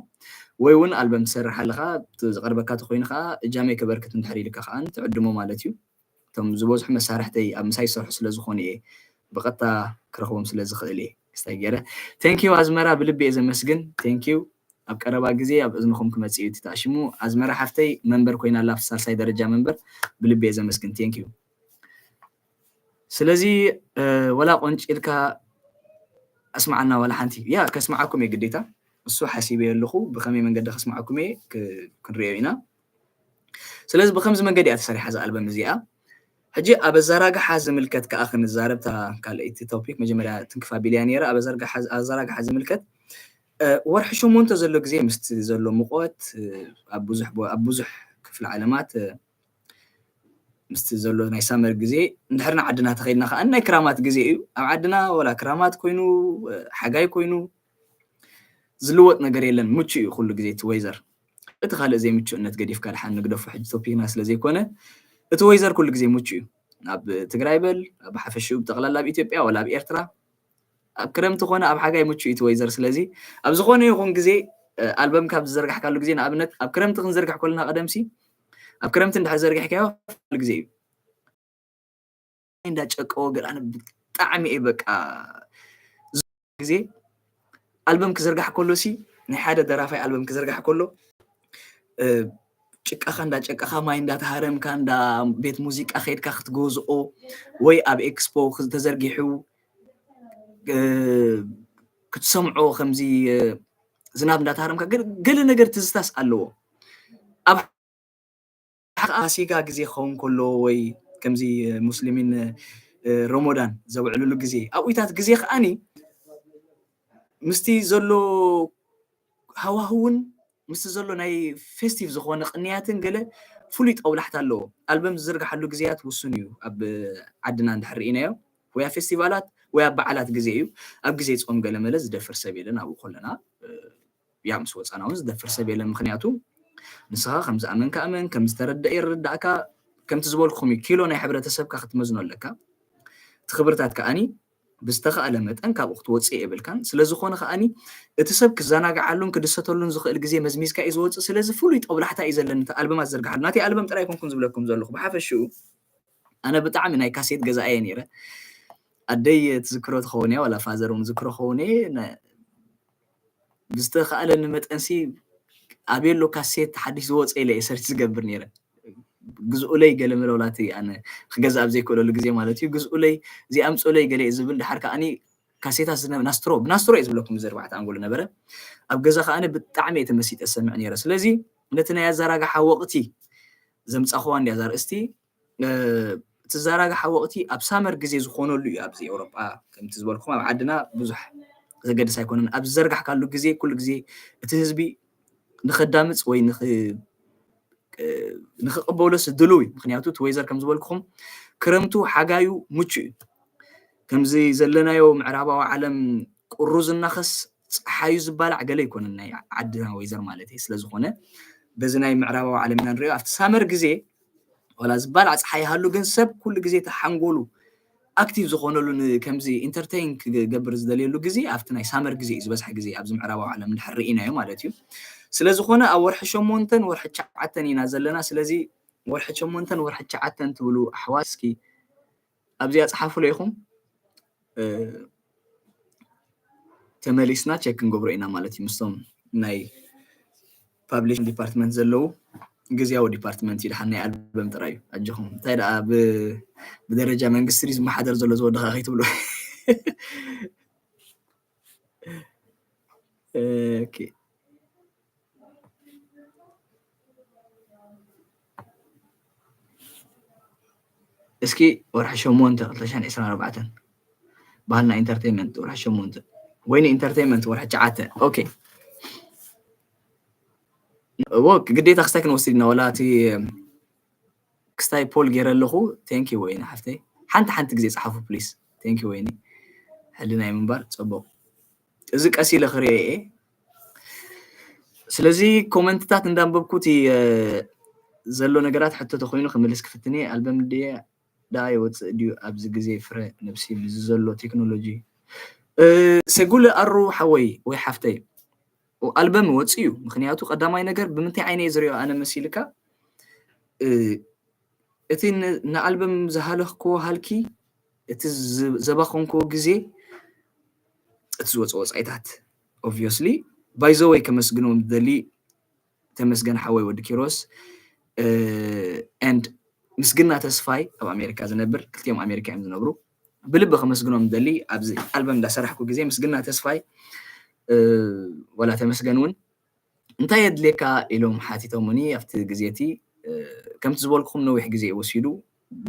ወይ እውን ኣልበም ትሰርሕ ኣለኻ እቲ ዝቐርበካ ተኮይኑ ከዓ እጃመይ ከበርክት እንድሕር ኢልካ ከዓ ትዕድሞ ማለት እዩ። እቶም ዝበዝሑ መሳርሕተይ ኣብ ምሳይ ዝሰርሑ ስለ ዝኾኑ እየ ብቐጥታ ክረኽቦም ስለ ዝኽእል እየ ክስታይ ገይረ። ቴንኪዩ ኣዝመራ፣ ብልቢ እየ ዘመስግን። ቴንኪዩ። ኣብ ቀረባ ግዜ ኣብ እዝንኹም ክመፅእ እዩ እቲ ተኣሽሙ። ኣዝመራ ሓፍተይ መንበር ኮይና ኣላ ኣብቲ ሳልሳይ ደረጃ መንበር፣ ብልቢ እየ ዘመስግን። ቴንኪዩ። ስለዚ እ፣ ወላ ቆንጭልካ ኣስማዓና ዋላ ሓንቲ። ያ ከስማዓኩም እየ ግዴታ። እሱ ሓሲበዮ ኣለኹ ብኸመይ መንገዲ ከስማዓኩም እየ ክ- ክንሪኦ ኢና። ስለዚ ብከምዚ መንገዲ እያ ተሰሪሓ እዛ ኣልበም እዚኣ። ሕጂ ኣብ ኣዘራግሓ ዝምልከት ከዓ ክንዛረብ እታ ካልኣይቲ ቶፒክ፣ መጀመርያ ትንክፍ ኣቢለያ ነይረ። ኣብ ኣዘርጋሓ- ኣዘራግሓ ዝምልከት እ፣ ወርሒ ሸሞንተ ዘሎ ግዜ ምስቲ ዘሎ ሙቐት እ፣ ኣብ ብዙሕ ቦ- ኣብ ብዙሕ ክፍለ ዓለማት እ፣ ምስቲ ዘሎ ናይ ሳመር ግዜ እንድሕር ንዓድና ተኸይድና ከዓ ናይ ክራማት ግዜ እዩ። ኣብ ዓድና ወላ ክራማት ኮይኑ እ፣ ሓጋይ ኮይኑ ዝልወጥ ነገር የለን። ምቹ እዩ ኩሉ ግዜ እቲ ወይዘር። እቲ ካልእ ዘይምቹእነት ገዲፍካ ድሓን ንግደፎ ሕጂ ቶፒክና ስለ ዘይኮነ እቲ ወይዘር ኩሉ ግዜ ምቹ እዩ። ኣብ ትግራይ በል ኣብ ሓፈሽኡ ብጠቕላላ ኣብ ኢትዮጵያ ወላ ኣብ ኤርትራ ኣብ ክረምቲ ኮነ ኣብ ሓጋይ ምቹ እዩ እቲ ወይዘር። ስለዚ ኣብ ዝኾነ ይኹን ግዜ እ፣ ኣልበም ካብ ዝዘርጋሕካሉ ግዜ ንኣብነት ኣብ ክረምቲ ክንዘርግሕ ከለና ቀደምሲ ኣብ ክረምቲ እንድሕር ዘርጊሕካዮ ፋል ግዜ እዩ። እንዳጨቀወ ገለ ኣነ ብጣዕሚ እየ በቃ ግዜ ኣልበም ክዝርጋሕ ከሎ ሲ ናይ ሓደ ደራፋይ ኣልበም ክዝርጋሕ ከሎ እ፣ ጭቃኻ እንዳጨቀኻ ማይ እንዳተሃረምካ እንዳ ቤት ሙዚቃ ከይድካ ክትገዝኦ ወይ ኣብ ኤክስፖ ተዘርጊሑ እ፣ ክትሰምዖ ከምዚ እ፣ ዝናብ እንዳተሃረምካ ገለ- ገለ ነገር ትዝታስ ኣለዎ። ኣብ ከዓ ፋሲጋ ግዜ ክኸውን ከሎ ወይ ከምዚ ሙስሊሚን ረሞዳን ዘውዕልሉ ግዜ ኣብኡታት ግዜ ከዓኒ ምስቲ ዘሎ ሃዋህውን ምስቲ ዘሎ ናይ ፌስቲቭ ዝኾነ ቅንያትን ገለ ፍሉይ ጠውላሕታ ኣለዎ። ኣልበም ዝዝርግሓሉ ግዜያት ውሱን እዩ። ኣብ ዓድና እንድሕር ርኢናዮ ወይ ኣብ ፌስቲቫላት ወይ ኣብ በዓላት ግዜ እዩ። ኣብ ግዜ ጾም ገለ መለ ዝደፍር ሰብ የለን። ኣብኡ ከለና ያ ምስ ወፃና እውን ዝደፍር ሰብ የለን። ምክንያቱ ንስኻ ከም ዝኣመንካ እመን፣ ከም ዝተረድእ ይረዳእካ። ከምቲ ዝበልኩም እዩ፣ ኪሎ ናይ ሕብረተሰብካ ክትመዝኖ ኣለካ። እቲ ክብርታት ከዓኒ ብዝተኻእለ መጠን ካብኡ ክትወፅእ የብልካን። ስለዝኾነ ከዓኒ እቲ ሰብ ክዘናግዓሉን ክድሰተሉን ዝኽእል ግዜ መዝሚዝካ እዩ ዝወፅእ። ስለዚ ፍሉይ ጠብላሕታ እዩ ዘለኒ እቲ ኣልበማት ዝርግሓሉ። ናተይ ኣልበም ጥራይ ኣይኮንኩን ዝብለኩም ዘለኹ፣ ብሓፈሽኡ ኣነ ብጣዕሚ ናይ ካሴት ገዛኢ እየ ነይረ። ኣደይ ትዝክሮ ትኸውን እያ፣ ዋላ ፋዘር እውን ዝክሮ ኸውን እየ። ነ-፣ ብዝተኻእለኒ መጠንሲ ኣበይ ኣሎ ካሴት ሓድሽ ዝወፀ ኢለ እየ ሰርች ዝገብር ነይረ። ግዝኡለይ ገለ መለውላቲ ኣነ ክገዝእ ኣብ ዘይክእለሉ ግዜ ማለት እዩ። ግዝኡለይ፣ እዚኣ ኣምፅኡለይ ገለ እየ ዝብል። ድሓር ከዓኒ ካሴታት ዝነ-፣ ናስትሮ፣ ብናስትሮ እየ ዝብለኩም፣ እዚ ኣርባዕተ ኣንጎሎ ነበረ። ኣብ ገዛ ከዓኒ ብጣዕሚ እየ ተመሲጠ ዝሰምዕ ነይረ። ስለዚ ነቲ ናይ ኣዘራግሓ ወቕቲ ዘምፃኹዋ እንድያ እዛ ኣርእስቲ። እ፣ እቲ ዘራግሓ ወቕቲ ኣብ ሳመር ግዜ ዝኾነሉ እዩ። ኣብዚ ኤውሮጳ ከምቲ ዝበልኩም ኣብ ዓድና ብዙሕ ዘገድስ ኣይኮነን። ኣብ ዝዘርጋሕካሉ ግዜ ኩሉ ግዜ እቲ ህዝቢ ንኸዳምፅ ወይ ንኽ-፣ እ፣ ንኽቕበሎስ ድሉው እዩ። ምክንያቱ እቲ ወይዘር ከም ዝበልኩኹም ክረምቱ ሓጋዩ ምቹ እዩ። ከምዚ ዘለናዮ ምዕራባዊ ዓለም ቁሩ ዝናኸስ ፀሓዩ ዝባላዕ ገለ ኣይኮነን ናይ ዓድና ወይዘር ማለት እዩ። ስለዝኾነ በዚ ናይ ምዕራባዊ ዓለም ኢና ንሪኦ። ኣብቲ ሳመር ግዜ ዋላ ዝባላዕ ፀሓይ ይሃሉ፣ ግን ሰብ ኩሉ ግዜ እቲ ሓንጎሉ ኣክቲቭ ዝኾነሉ ን-፣ ከምዚ ኢንተርቴይን ክገብር ዝደልየሉ ግዜ ኣብቲ ናይ ሳመር ግዜ እዩ ዝበዝሐ ግዜ ኣብዚ ምዕራባዊ ዓለም እንድሕር ርኢናዮ ማለት እዩ። ስለዝኾነ ኣብ ወርሒ ሸሞንተን ወርሒ ትሽዓተን ኢና ዘለና። ስለዚ ወርሒ ሸሞንተን ወርሒ ትሽዓተን ትብሉ ኣሕዋት እስኪ ኣብዚኣ ጸሓፉለይ ኢኹም። እ፣ ተመሊስና ቸክ ክንገብሮ ኢና ማለት እዩ። ምስቶም ናይ ፓብሊሽን ዲፓርትመንት ዘለዉ ግዝያዊ ዲፓርትመንት እዩ፣ ድሓን ናይ ኣልበም ጥራይ እዩ። ኣጆኹም። እንታይ ደኣ ብ-፣ ብደረጃ መንግስቲ ድዩ ዝመሓደር ዘሎ ዝወደኻ ከይትብሉ። ኦኬ። እስኪ ወርሒ ሸሞንተ ክልተ ሽሕን ዕስራን ኣርባዕተን ባህልና ኢንተርቴይንመንት ወርሒ ሸሞንተ፣ ወይኒ ኢንተርቴይንመንት ወርሒ ትሽዓተ። ኦኬ። እዎ፣ ግዴታ ክስታይ ክንወስድ ኢና፣ ወላ እቲ ክስታይ ፖል ገይረ ኣለኹ። ቴንክ ዩ ወይኒ ሓፍተይ። ሓንቲ ሓንቲ ግዜ ጸሓፉ ፕሊስ። ቴንክ ዩ ወይኒ። ሕልናይ ምንባር ጽቡቕ። እዚ ቀስ ኢለ ክርእዮ እየ። ስለዚ ኮመንትታት እንዳንበብኩ እቲ፣ እ፣ ዘሎ ነገራት ሕቶ ተኾይኑ ክምልስ ክፍትን እየ። ኣልበም ድየ ደኣ ይወፅእ ድዩ ኣብዚ ግዜ ፍረ ነብሲ ምስዚ ዘሎ ቴክኖሎጂ? እ፣ ሰጉለ ኣሩ ሓወይ ወይ ሓፍተይ፣ ኣልበም ወፂኡ እዩ። ምክንያቱ ቀዳማይ ነገር ብምንታይ ዓይነ እየ ዝሪኦ ኣነ መሲልካ? እ፣ እቲ ን-፣ ንኣልበም ዝሃለኽክዎ ሃልኪ፣ እቲ ዝ-፣ ዘባኸንክዎ ግዜ፣ እቲ ዝወፀ ወፃኢታት፣ ኦብቪየስሊ፣ ባይ ዘ ወይ ከመስግኖም ዝደሊ ተመስገን ሓወይ ወዲ ኪሮስ፣ እ፣ ኤንድ ምስግና ተስፋይ ኣብ ኣሜሪካ ዝነብር፣ ክልቲኦም ኣሜሪካ እዮም ዝነብሩ። ብልቢ ከመስግኖም ዝደሊ ኣብዚ ኣልበም እንዳሰራሕኩ ግዜ ምስግና ተስፋይ፣ እ፣ ወላ ተመስገን እውን እንታይ የድልየካ ኢሎም ሓቲቶምኒ ኣብቲ ግዜ እቲ። እ፣ ከምቲ ዝበልኩኹም ነዊሕ ግዜ እዩ ወሲዱ።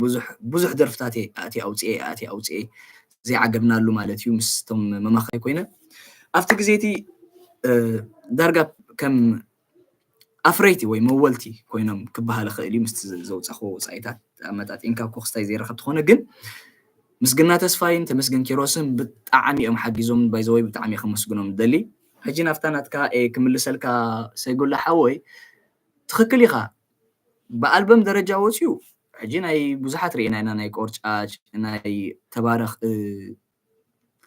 ብዙሕ፣ ብዙሕ ደርፍታት እየ ኣትየ ኣውፅኤ፣ ኣትየ ኣውፅኤ ዘይዓገብናሉ ማለት እዩ። ምስቶም መማኸሪ ኮይነ ኣብቲ ግዜ እቲ፣ እ፣ ዳርጋ ከም ኣፍረይቲ ወይ መወልቲ ኮይኖም ክበሃል ይኽእል እዩ። ምስቲ ዘውፃእክዎ ወፃኢታት ኣመጣጢንካ እኮ ክስታይ ዘይረኸብ ትኾነ፣ ግን ምስግና ተስፋይን ተመስገን ኪሮስን ብጣዕሚ እዮም ሓጊዞም። ባይ ዘ ወይ ብጣዕሚ ከመስግኖም ዝደሊ። ሕጂ ናብታ ናትካ እየ ክምልሰልካ ሰይጉላ ሓወይ። ትኽክል ኢኻ። ብኣልበም ደረጃ ወፂኡ ሕጂ ናይ ብዙሓት ርኢና ኢና፣ ናይ ቆርጫጭ፣ ናይ ተባረኽ፣ እ፣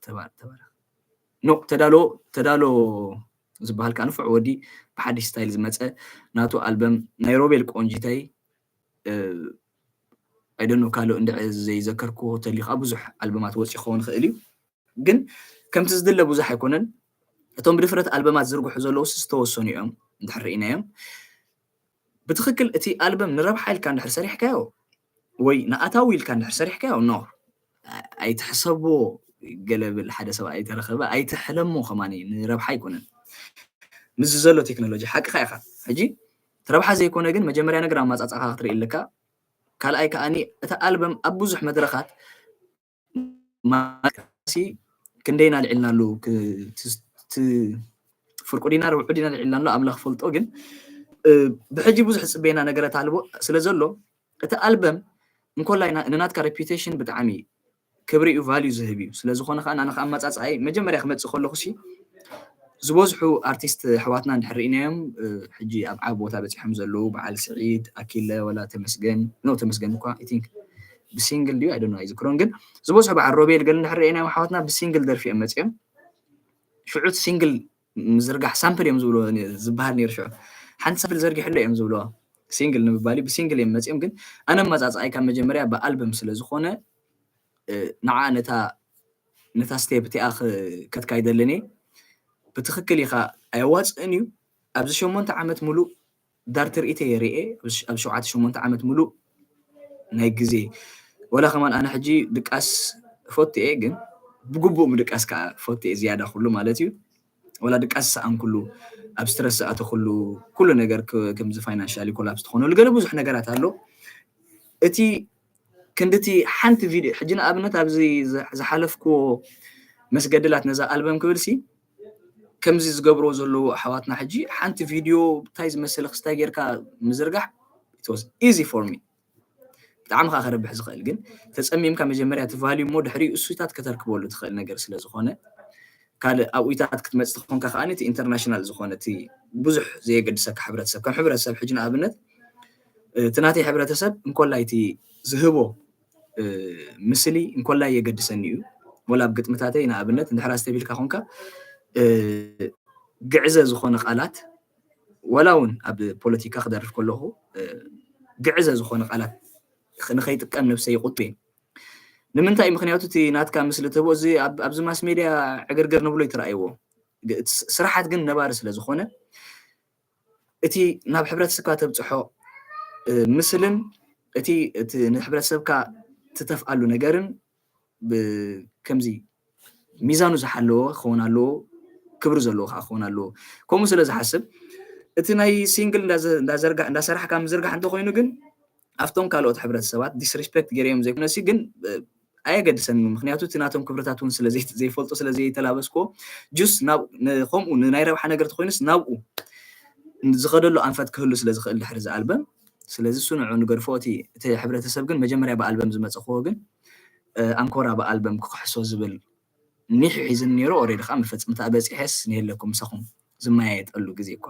ተባ-፣ ተባረኽ፣ ኖ፣ ተዳሎ፣ ተዳሎ ዝበሃል ከዓ ንፉዕ ወዲ ብሓድሽ ስታይል ዝመፀ ናቱ ኣልበም ናይ ሮቤል ቆንጂተይ፣ እ፣ ኣይደኖ ካልእ እንድዒ ዘይዘከርክዎ ተልዩ ከዓ ብዙሕ ኣልበማት ወፂኡ ክኸውን ይኽእል እዩ። ግን ከምቲ ዝድለ ብዙሕ ኣይኮነን። እቶም ብድፍረት ኣልበማት ዝርግሑ ዘለውስ ዝተወሰኑ እዮም እንድሕር ርኢናዮም። ብትኽክል እቲ ኣልበም ንረብሓ ኢልካ እንድሕር ሰሪሕካዮ ወይ ንኣታዊ ኢልካ እንድሕር ሰሪሕካዮ፣ ኖ፣ ኣይትሕሰብዎ። ገለ ብል ሓደ ሰብ ኣይተረኸበ ኣይትሕለሞ ከማን እዩ፣ ንረብሓ ኣይኮነን። ምስዚ ዘሎ ቴክኖሎጂ ሓቅኻ ኢኻ። ሕጂ ረብሓ ዘይኮነ ግን መጀመርያ ነገር ኣመፃፅኣኻ ክትርኢ ኣለካ። ካልኣይ ከዓኒ እቲ ኣልበም ኣብ ብዙሕ መድረኻት ማለትሲ ክንደይ ናልዕልና ኣለዉ ፍርቁ ዲና ርብዑ ዲና ልዕልና ኣሎ ኣምላኽ ፈልጦ ግን ብሕጂ ብዙሕ ፅበና ነገረት ኣልቦ ስለ ዘሎ እቲ ኣልበም እንኮላይ ንናትካ ሬፒቴሽን ብጣዕሚ ክብሪ እዩ ቫልዩ ዝህብ እዩ። ስለዝኾነ ከዓ ኣነ ከዓ ኣመፃፅኣይ መጀመርያ ክመፅእ ከለኹ ሲ ዝበዝሑ ኣርቲስት ኣሕዋትና እንድሕር ርኢናዮም ሕጂ ኣብ ዓብ ቦታ በፂሖም ዘለዉ በዓል ስዒድ ኣኪለ ወላ ተመስገን ኖ ተመስገን እኳ ቲንክ ብሲንግል ድዩ ኣይደኖ ኣይዝክሮን ግን ዝበዝሑ በዓል ሮቤል ገለ እንድሕር ርኢናዮም ኣሕዋትና ብሲንግል ደርፊ እዮም መፂኦም። ሽዑት ሲንግል ምዝርጋሕ ሳምፕል እዮም ዝብሎ ዝበሃል ነይሩ ሽዑ ሓንቲ ሳምፕል ዘርጊሕሎ እዮም ዝብሎ ሲንግል ንምባል እዩ ብሲንግል እዮም መፂኦም ግን ኣነ ኣመፃፅኣይ ካብ መጀመርያ ብኣልበም ስለ ዝኾነ ንዓ ነታ ነታ ስቴፕ እቲኣ ከትካይደልን እየ ብትክክል ኢኻ ኣየዋፅእን እዩ ኣብዚ ሸሞንተ ዓመት ሙሉእ ዳር ትርኢተ የርኤ ኣብ ሸውዓተ ሸሞንተ ዓመት ሙሉእ ናይ ግዜ ወላ ከማን ኣነ ሕጂ ድቃስ ፈቱ እየ ግን ብግቡእ ምድቃስ ከዓ ፈቱ እየ ዝያዳ ኩሉ ማለት እዩ ወላ ድቃስ ሰኣን ኩሉ ኣብ ስትረስ ሰኣተ ኩሉ ኩሉ ነገር ከምዚ ፋይናንሻሊ ኮላፕስ ትኾነሉ ገለ ብዙሕ ነገራት ኣሎ እቲ ክንድቲ ሓንቲ ቪድዮ ሕጂ ንኣብነት ኣብዚ ዝሓለፍኩዎ መስገድላት ነዛ ኣልበም ክብል ሲ ከምዚ ዝገብርዎ ዘለዉ ኣሕዋትና ሕጂ ሓንቲ ቪድዮ እንታይ ዝመስል ክስታይ ጌርካ ምዝርጋሕ ኢዚ ፎር ሚ ብጣዕሚ ከዓ ከረብሕ ዝኽእል ግን ተፀሚምካ መጀመርያ እቲ ቫልዩ እሞ ድሕሪኡ እሱታት ከተርክበሉ ትኽእል ነገር ስለ ዝኾነ ካልእ ኣብኡታት ክትመፅእ ትኾንካ ከዓ እቲ ኢንተርናሽናል ዝኾነ እቲ ብዙሕ ዘየገድሰካ ሕብረተሰብ ከም ሕብረተሰብ ሕጂ ንኣብነት እቲ ናተይ ሕብረተሰብ እንኮላይ እቲ ዝህቦ ምስሊ እንኮላይ የገድሰኒ እዩ ወላ ኣብ ግጥምታተይ ንኣብነት እንድሕር ኣስተቢልካ ኮንካ ግዕዘ ዝኾነ ቃላት ወላ እውን ኣብ ፖለቲካ ክደርፍ ከለኹ ግዕዘ ዝኾነ ቃላት ንኸይጥቀም ነብሰይ ይቁጥብ እየ ንምንታይ ምክንያቱ እቲ ናትካ ምስሊ ትህቦ እዚ ኣብዚ ማስ ሜድያ ዕግርግር ንብሎ ይትረኣይዎ ስራሓት ግን ነባሪ ስለ ዝኾነ እቲ ናብ ሕብረተሰብካ ተብፅሖ ምስልን እቲ እቲ ንሕብረተሰብካ ትተፍኣሉ ነገርን ከምዚ ሚዛኑ ዝሓለዎ ክኸውን ኣለዎ ክብሪ ዘለዎ ከዓ ክኸውን ኣለዎ ከምኡ ስለ ዝሓስብ እቲ ናይ ሲንግል እንዳሰራሕካ ምዝርጋሕ እንተኮይኑ ግን ኣብቶም ካልኦት ሕብረተሰባት ዲስሪስፔክት ገይረዮም ዘይኮነሲ ግን ኣየገድሰኒ ምክንያቱ እቲ ናቶም ክብርታት እውን ዘይፈልጦ ስለ ዘይተላበስኮ ጁስ ከምኡ ናይ ረብሓ ነገር ተኮይኑስ ናብኡ ዝኸደሉ ኣንፈት ክህሉ ስለ ዝኽእል ድሕሪ ዝኣልበም ስለዚ እሱ ንዑ ንገድፎ እቲ እቲ ሕብረተሰብ ግን መጀመርያ ብኣልበም ዝመፀኽዎ ግን ኣንኮራ ብኣልበም ክክሕሶ ዝብል ኒሕ ሒዝን ነይሩ ኦሬዲ ከዓ መፈፅምታ በፂሐስ ንየለኩም ምሳኹም ዝመያየጠሉ ግዜ እኳ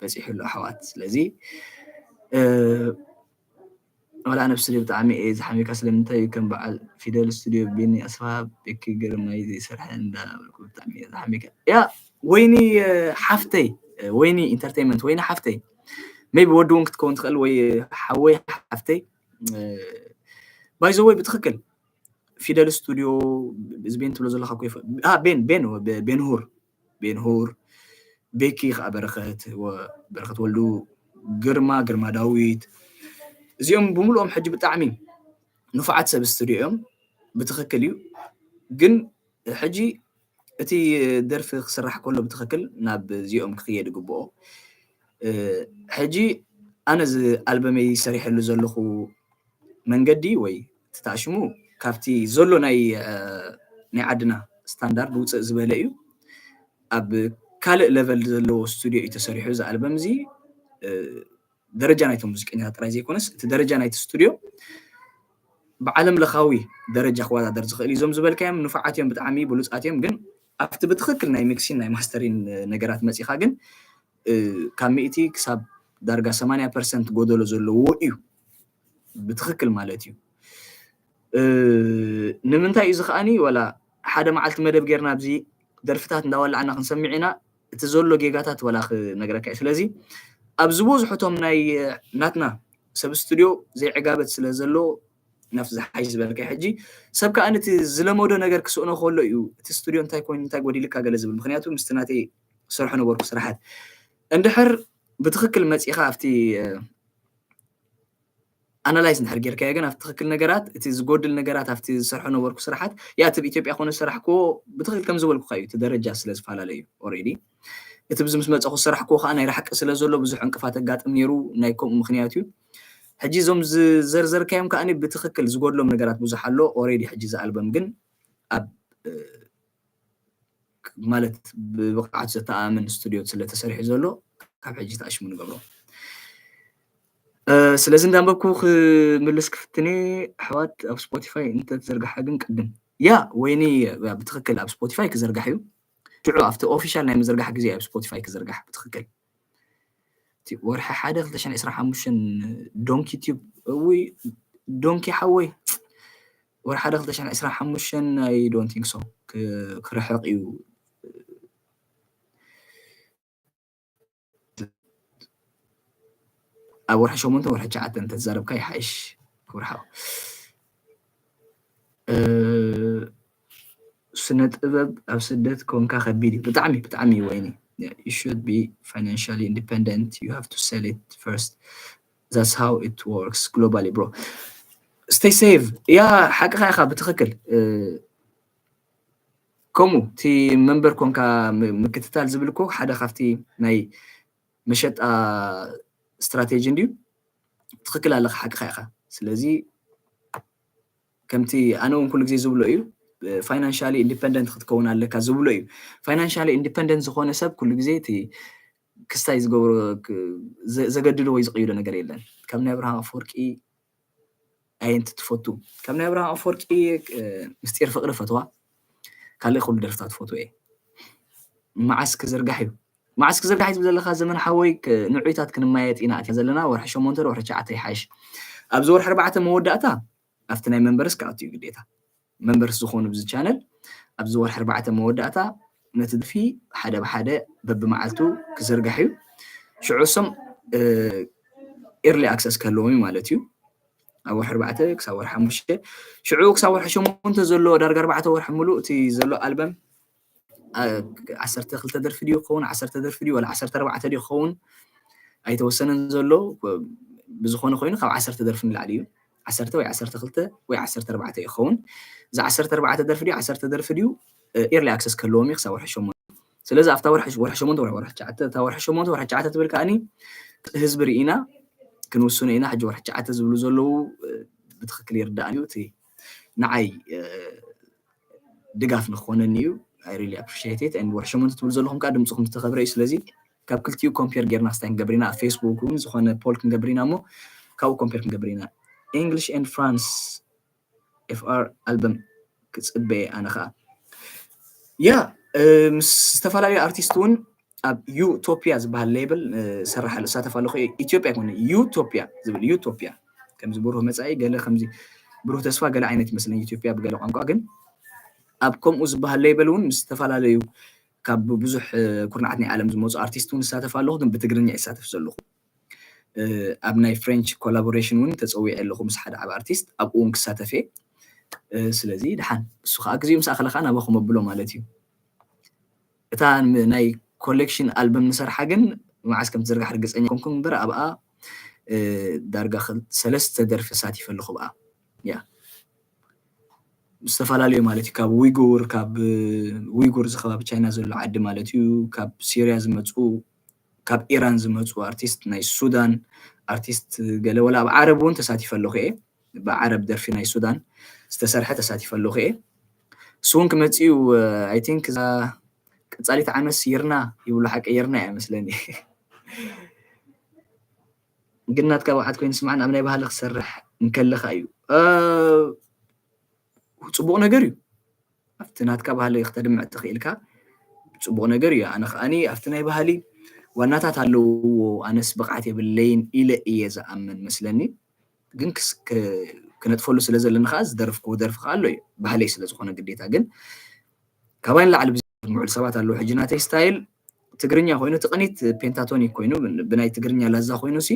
በፂሑ ኣሎ ኣሕዋት ስለዚ ዋላ ነብሲ ድዩ ብጣዕሚ እየ ዝሓሚካ ስለምንታይ እዩ ከም በዓል ፊደል ስቱድዮ ቢኒ ኣስፋሃ ቤኪ ግርማይ ዘይሰርሐ እንዳበልኩ ብጣዕሚ እየ ዝሓሚካ ያ ወይኒ ሓፍተይ ወይኒ ኢንተርቴንመንት ወይኒ ሓፍተይ ሜቢ ወዲ እውን ክትከውን ትኽእል ወይ ሓወይ ሓፍተይ ባይዘወይ ብትኽክል ፊደል ስቱድዮ እዚ ቤን ትብሎ ዘለካ ኮ ቤን ቤን ቤንሁር ቤንሁር ቤኪ ከዓ በረኸት በረኸት ወልዱ ግርማ ግርማ ዳዊት እዚኦም ብምልኦም ሕጂ ብጣዕሚ ንፉዓት ሰብ ስቱድዮ እዮም ብትኽክል እዩ ግን ሕጂ እቲ ደርፊ ክስራሕ ከሎ ብትኽክል ናብ እዚኦም ክኽየድ ይግብኦ ሕጂ ኣነ እዚ ኣልበመይ ሰሪሐሉ ዘለኹ መንገዲ ወይ እቲ ተኣሽሙ ካብቲ ዘሎ ናይ ናይ ዓድና ስታንዳርድ ውፅእ ዝበለ እዩ ኣብ ካልእ ለቨል ዘለዎ ስቱድዮ እዩ ተሰሪሑ እዚ ኣልበም እዚ ደረጃ ናይቶም ሙዚቀኛታት ጥራይ ዘይኮነስ እቲ ደረጃ ናይቲ ስቱድዮ ብዓለም ለኻዊ ደረጃ ክወዳደር ዝኽእል እዩ እዞም ዝበልካዮም ንፉዓት እዮም ብጣዕሚ ብሉፃት እዮም ግን ኣብቲ ብትኽክል ናይ ሚክሲን ናይ ማስተሪን ነገራት መፂኻ ግን ካብ ሚእቲ ክሳብ ዳርጋ ሰማንያ ፐርሰንት ጎደሎ ዘለዎ እዩ ብትኽክል ማለት እዩ ንምንታይ እዩ ዝኸኣኒ ወላ ሓደ መዓልቲ መደብ ጌርና ኣብዚ ደርፍታት እንዳወላዕና ክንሰምዕ ኢና እቲ ዘሎ ጌጋታት ወላ ክነግረካ እዩ ስለዚ ኣብ ዝበዝሑ ቶም ናይ ናትና ሰብ ስቱድዮ ዘይዕጋበት ስለ ዘሎ ናብቲ ዝሓይሽ ዝበልካ ሕጂ ሰብ ከዓ ነቲ ዝለመዶ ነገር ክስእኖ ከሎ እዩ እቲ ስቱድዮ እንታይ ኮይኑ እንታይ ጎዲልካ ገለ ዝብል ምክንያቱ ምስቲ ናተይ ዝሰርሖ ነበርኩ ስራሓት እንድሕር ብትክክል መፂኻ ኣብቲ ኣናላይዝ እንድሕር ጌርካዮ ግን ኣብ ትክክል ነገራት እቲ ዝጎድል ነገራት ኣብቲ ዝሰርሖ ነበርኩ ስራሓት ያ እቲ ኢትዮጵያ ኮነ ዝሰራሕክዎ ብትክክል ከም ዝበልኩካ እዩ እቲ ደረጃ ስለ ዝፈላለ እዩ ኦሬዲ እቲ ብዚ ምስ መፀኹ ዝሰራሕክዎ ከዓ ናይ ራሕቂ ስለ ዘሎ ብዙሕ ዕንቅፋት ኣጋጥም ነይሩ። ናይ ከምኡ ምኽንያት እዩ። ሕጂ እዞም ዝዘርዘርካዮም ከዓ ብትኽክል ዝጎድሎም ነገራት ብዙሕ ኣሎ። ኦሬዲ ሕጂ ዝኣልበም ግን ኣብ ማለት ብብቕዓት ዘተኣምን ስቱድዮ ስለተሰሪሑ ዘሎ ካብ ሕጂ ተኣሽሙ ንገብሮ። ስለዚ እንዳንበብኩ ክምልስ ክፍትኒ ኣሕዋት ኣብ ስፖቲፋይ እንተትዘርግሓ ግን ቅድም ያ ወይኒ ብትኽክል ኣብ ስፖቲፋይ ክዘርጋሕ እዩ። ሽዑ ኣብቲ ኦፊሻል ናይ ምዝርጋሕ ግዜ ኣብ ስፖቲፋይ ክዝርጋሕ ብትኽክል ወርሒ ሓደ ክልተ ሽሕን ዕስራን ሓሙሽተን ዶንኪ ቲዩብ እውይ ዶንኪ ሓወይ ወርሒ ሓደ ክልተ ሽሕን ዕስራን ሓሙሽተን I don't think so ክርሕቕ እዩ። ኣብ ወርሒ ሸሞንተ ወርሒ ትሽዓተ እንተተዛረብካ ይሓይሽ። ክብርሓው ስነ ጥበብ ኣብ ስደት ኮንካ ከቢድ እዩ ብጣዕሚ ብጣዕሚ ወይኒ። You should be financially independent, you have to sell it first, that's how it works globally bro. Stay safe. ያ ሓቅኻ ኢኻ ብትኽክል። ከምኡ እቲ መንበር ኮንካ ምክትታል ዝብል እኮ ሓደ ካብቲ ናይ መሸጣ ስትራቴጂ እንድዩ። ትኽክል ኣለካ ሓቅኻ ኢኻ። ስለዚ ከምቲ ኣነ እውን ኩሉ ግዜ ዝብሎ እዩ፣ ፋይናንሻሊ ኢንዲፐንደንት ክትከውን ኣለካ ዝብሎ እዩ። ፋይናንሻሊ ኢንዲፐንደንት ዝኾነ ሰብ ኩሉ ግዜ እቲ ክስታይ ዝገብሮ ዘገድዶ ወይ ዝቕይዶ ነገር የለን። ከም ናይ ኣብርሃም ኣፈወርቂ ኣየንቲ ትፈቱ? ከም ናይ ኣብርሃም ኣፈወርቂ ምስጢር ፍቅሪ ፈትዋ፣ ካልእ ኩሉ ደርፍታት ፈትወ እየ። መዓስ ክዝርጋሕ እዩ? መዓስ ክዝርጋሕ እዩ ትብል ዘለካ ዘመን ሓወይ? ንዑይታት ክንማየጥ ኢና ኣትያ ዘለና። ወርሒ ሸሞንተ ዶ ወርሒ ትሽዓተ ይሓይሽ። ኣብዚ ወርሒ ኣርባዕተ መወዳእታ ኣብቲ ናይ መንበርስ ክኣቱ እዩ ግዴታ። መንበርስ ዝኾኑ ብዚ ቻነል ኣብዚ ወርሒ ኣርባዕተ መወዳእታ ነቲ ድርፊ ሓደ ብሓደ በብመዓልቱ ክዝርጋሕ እዩ። ሽዑ እሶም ኤርሊ ኣክሰስ ክህልዎም እዩ ማለት እዩ። ኣብ ወርሒ ኣርባዕተ ክሳብ ወርሒ ሓሙሽተ ሽዑ ክሳብ ወርሒ ሸሞንተ ዘሎ ዳርጋ ኣርባዕተ ወርሒ ሙሉእ እቲ ዘሎ ኣልበም ዓሰርተ ክልተ ደርፊ ድዩ ክኸውን ዓሰርተ ደርፊ ድዩ ወላ ዓሰርተ ኣርባዕተ ድዩ ክኸውን ኣይተወሰነን ዘሎ። ብዝኾነ ኮይኑ ካብ ዓሰርተ ደርፊ ንላዕሊ እዩ። ዓሰርተ ወይ ዓሰርተ ክልተ ወይ ዓሰርተ ኣርባዕተ እዩ ክኸውን። እዚ ዓሰርተ ኣርባዕተ ደርፊ ድዩ ዓሰርተ ደርፊ ድዩ ኤርሊ ኣክሰስ ክህልዎም እዩ ክሳብ ወርሒ ሸሞንተ። ስለዚ ኣብታ ወርሒ ወርሒ ሸሞንተ ወርሒ ወርሒ ትሽዓተ እታ ወርሒ ሸሞንተ ወርሒ ትሽዓተ ትብል ከዓኒ ህዝቢ ርኢና ክንውስኖ ኢና። ሕጂ ወርሒ ትሽዓተ ዝብሉ ዘለዉ ብትኽክል ይርዳእኒ እዩ። እቲ ንዓይ ድጋፍ ንክኾነኒ እዩ። I really appreciate it and ወርሒ ሸሞንተ ትብሉ ዘለኹም ከዓ ድምፅኹም ዝተኸብረ እዩ። ስለዚ ካብ ክልቲኡ ኮምፔር ጌርና ክስታይ ክንገብር ኢና። ኣብ ፌስቡክ እውን ዝኾነ ፖል ክንገብር ኢና እሞ ካብኡ ኮምፔር ክንገብር ኢና። English and France ኤፍኣር ኣልበም ክፅበየ ኣነ ከዓ ያ ምስ ዝተፈላለዩ ኣርቲስት እውን ኣብ ዩቶፒያ ዝበሃል ሌብል ሰራሕ እሳተፍ ኣለኹ። ኢትዮጵያ ይኮነ ዩቶፒያ ዝብል ዩቶፒያ ከምዚ ብሩህ መፃኢ ገለ ከምዚ ብሩህ ተስፋ ገለ ዓይነት ይመስለኝ ኢትዮጵያ ብገለ ቋንቋ ግን ኣብ ከምኡ ዝበሃል ሌብል እውን ምስ ዝተፈላለዩ ካብ ብዙሕ ኩርናዓት ናይ ዓለም ዝመፁ ኣርቲስት እውን እሳተፍ ኣለኹ ግን ብትግርኛ ይሳተፍ ዘለኹ። ኣብ ናይ ፍሬንች ኮላቦሬሽን እውን ተፀዊዐ ኣለኹ ምስ ሓደ ዓብ ኣርቲስት ኣብኡ እውን ክሳተፍ እየ። ስለዚ ድሓን እሱ ከዓ ግዜኡ ምስ ኣኸለ ከዓ ናባኹም ኣብሎ ማለት እዩ። እታ ናይ ኮሌክሽን ኣልበም ንሰርሓ ግን መዓስ ከም ትዝርጋሕ ርግፀኛ ኮንኩም እምበር ኣብኣ ዳርጋ ሰለስተ ደርፊ ሳቲፈ ኣለኹ ብኣ ያ ዝተፈላለዩ ማለት እዩ ካብ ዊጉር ካብ ዊጉር ዝከባቢ ቻይና ዘሎ ዓዲ ማለት እዩ ካብ ሲርያ ዝመፁ ካብ ኢራን ዝመፁ ኣርቲስት ናይ ሱዳን ኣርቲስት ገለ ወላ ኣብ ዓረብ እውን ተሳቲፈ ኣለኹ እየ ብዓረብ ደርፊ ናይ ሱዳን ዝተሰርሐ ተሳቲፈ ኣለኹ እየ እሱ እውን ክመፅእ እዩ I think እዛ ቀፃሊት ዓመት ይርና ይብሉ ሓቂ ይርና እያ መስለኒ ግን ናትካ ብዓት ኮይኑ ስማዕን ኣብ ናይ ባህሊ ክሰርሕ እንከለካ እዩ ፅቡቕ ነገር እዩ ኣብቲ ናትካ ባህሊ ክተድምዕ ትኽእልካ ፅቡቕ ነገር እዩ ኣነ ከዓኒ ኣብቲ ናይ ባህሊ ዋናታት ኣለውዎ ኣነስ ብቕዓት የብለይን ኢለ እየ ዝኣምን መስለኒ ግን ክነጥፈሉ ስለ ዘለኒ ከዓ ዝደረፍክዎ ደርፊ ከዓ ኣሎ እዩ ባህለይ ስለ ዝኾነ ግዴታ ግን ካባይ ንላዕሊ ብዙ ምዕሉ ሰባት ኣለዉ ሕጂ ናተይ ስታይል ትግርኛ ኮይኑ ትቕኒት ፔንታቶኒክ ኮይኑ ብናይ ትግርኛ ላዛ ኮይኑ ሲ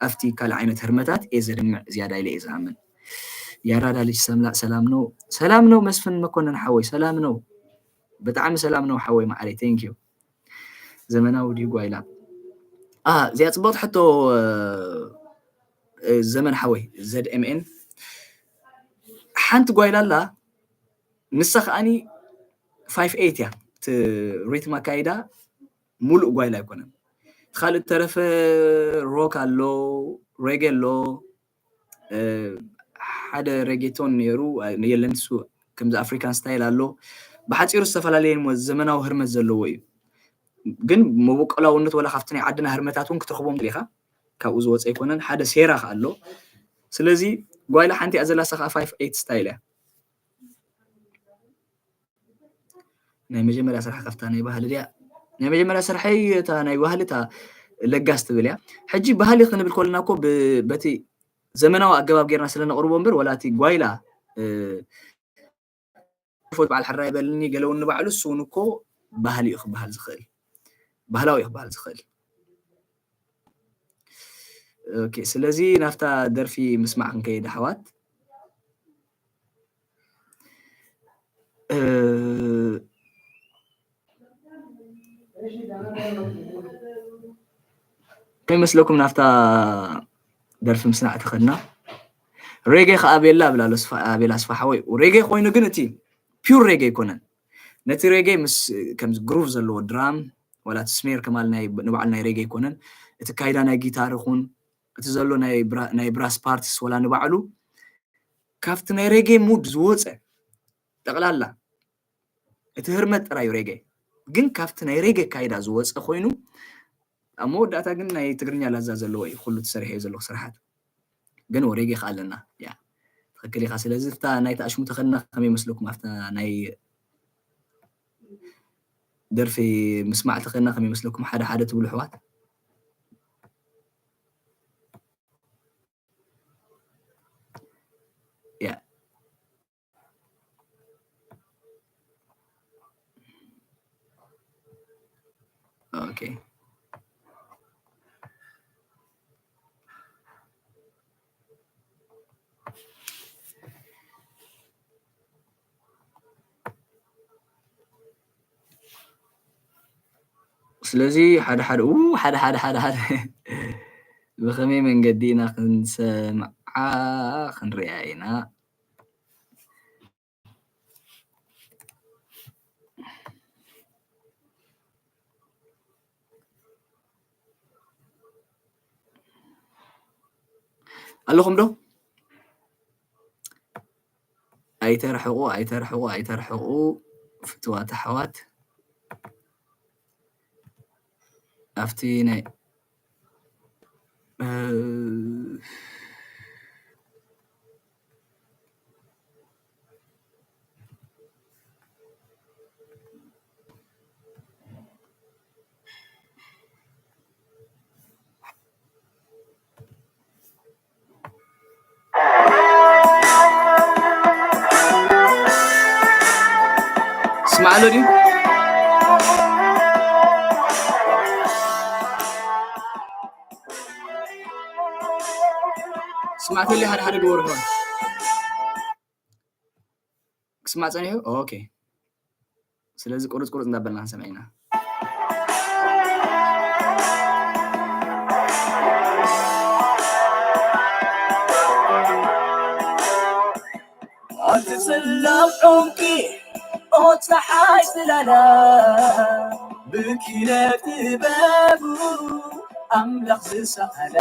ኣብቲ ካልእ ዓይነት ህርመታት እየ ዘድምዕ ዝያዳ ኢለ እየ ዝኣምን ያራዳ ልጅ ሰምላ ሰላም ነው ሰላም ነው መስፍን መኮንን ሓወይ ሰላም ነው ብጣዕሚ ሰላም ነው ሓወይ ማዓረይ thank you ዘመናዊ ድዩ ጓይላ እዚኣ ፅቡቅቲ ሕቶ ዘመን ሓወይ ዘድኤምኤን ሓንቲ ጓይላ ኣላ ንሳ ከዓኒ ፋይፍ ኤይት እያ እቲ ሪትም ኣካይዳ ሙሉእ ጓይላ ኣይኮነን። ካልእ ተረፈ ሮክ ኣሎ፣ ሬጌ ኣሎ፣ ሓደ ሬጌቶን ነይሩ፣ የለን እሱ ከምዚ ኣፍሪካን ስታይል ኣሎ። ብሓፂሩ ዝተፈላለየ ዘመናዊ ህርመት ዘለዎ እዩ። ግን መበቆላውነት ዋላ ካብቲ ናይ ዓድና ህርመታት እውን ክትረኽቦም ኢኻ። ካብኡ ዝወፀ ኣይኮነን። ሓደ ሴራ ከ ኣሎ። ስለዚ ጓይላ ሓንቲ እያ ዘላ፣ እሳ ከዓ ፋይፍ ኤይት ስታይል እያ። ናይ መጀመርያ ስራሕ ካብታ ናይ ባህሊ ድያ? ናይ መጀመርያ ስራሐይ እታ ናይ ባህሊ እታ ለጋስ ትብል እያ። ሕጂ ባህሊ ክንብል ከለና እኮ ብ-፣ በቲ ዘመናዊ ኣገባብ ጌርና ስለ ነቕርቦ እምበር፣ ወላ እቲ ጓይላ፣ እ፣ ፎት በዓል ሕራይ በልኒ ገለ እውን ንባዕሉ እሱ እውን እኮ ባህሊ እዩ ክበሃል ዝኽእል። ባህላዊ እዩ ክበሃል ዝኽእል። ኦኬ፣ ስለዚ ናብታ ደርፊ ምስማዕ ክንከይድ ኣሕዋት። እ፣ ከመይ መስለኩም ናብታ ደርፊ ምስናዕ ተኸድና? ሬጌ ከኣ ቤላ ብላ ኣሎ ስፋ-፣ ኣቤል ኣስፋሓ ወይ ሬጌ ኮይኑ ግን እቲ ፒውር ሬጌ ኣይኮነን። ነቲ ሬጌ ምስ ከምዚ ግሩቭ ዘለዎ ድራም ዋላ እቲ ስኔር ከማል ናይ ንባዕሉ ናይ ሬጌ ኣይኮነን። እቲ ካይዳ ናይ ጊታር ይኹን እቲ ዘሎ ናይ ብራ-፣ ናይ ብራስ ፓርትስ ዋላ ንባዕሉ ካብቲ ናይ ሬጌ ሙድ ዝወፀ ጠቕላላ እቲ ህርመት ጥራይ እዩ ሬጌ። ግን ካብቲ ናይ ሬጌ ካይዳ ዝወፀ ኮይኑ ኣብ መወዳእታ ግን ናይ ትግርኛ ላዛ ዘለዎ እዩ ኩሉ ተሰሪሐዮ ዘለኹ ስራሓት። ግን ሬጌ ከኣ ኣለና። ያ፣ ትኽክል ኢኻ። ስለዚ እታ ናይቲ ኣሽሙ ተኸድና ከመይ ይመስለኩም? ኣብታ ናይ ደርፊ ምስማዕ ተኸድና ከመይ ይመስለኩም? ሓደ ሓደ ትብሉ ኣሕዋት። ያ። ኦኬ። ስለዚ ሓደ ሓደ፣ ኡ፣ ሓደ ሓደ፣ ሓደ ሓደ ብኸመይ መንገዲ ኢና ክንሰምዓ ክንሪኣ ኢና? ኣለኹም ዶ? ኣይተርሕቑ፣ ኣይተርሕቑ፣ ኣይተርሕቑ ፍትዋት ኣሕዋት። ኣብቲ ናይ፣ እ፣ ስማዕ ኣሎ ድዩ? ስማዕተለይ ሓደ ሓደ ግበሩ። ክስማዕ ጸኒሑ? ኦኬ። ስለዚ ቁርጽ ቁርጽ እንዳበልና ክንሰምዕ ኢና። ኣቲ ጽላም ዑንቂ፣ ኦ ጸሓይ ጽላላ፣ ብኪነ ጥበቡ ኣምላኽ ዝሰኣላ፣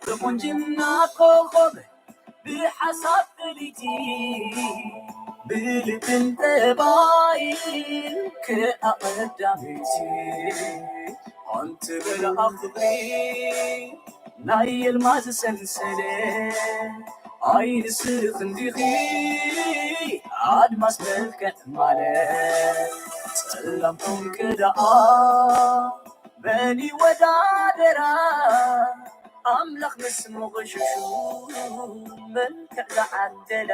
ብቁንጅና ኮኾብ ብሓሳብ ፍልይቲ፣ ብልብን ጠባይን ከኣ ቀዳመይቲ። ኣንቲ መልኣኽ ፍቕሪ ናይ የልማዝ ሰንሰለት፣ ኣይንስኽ እንዲኺ ኣድማስ መልክዕ ማለት። ጸላም ኮንክ ደኣ መን ይወዳደራ? ኣምላኽ ምስ መቑሽሹ መልክዕ ዝዓደላ።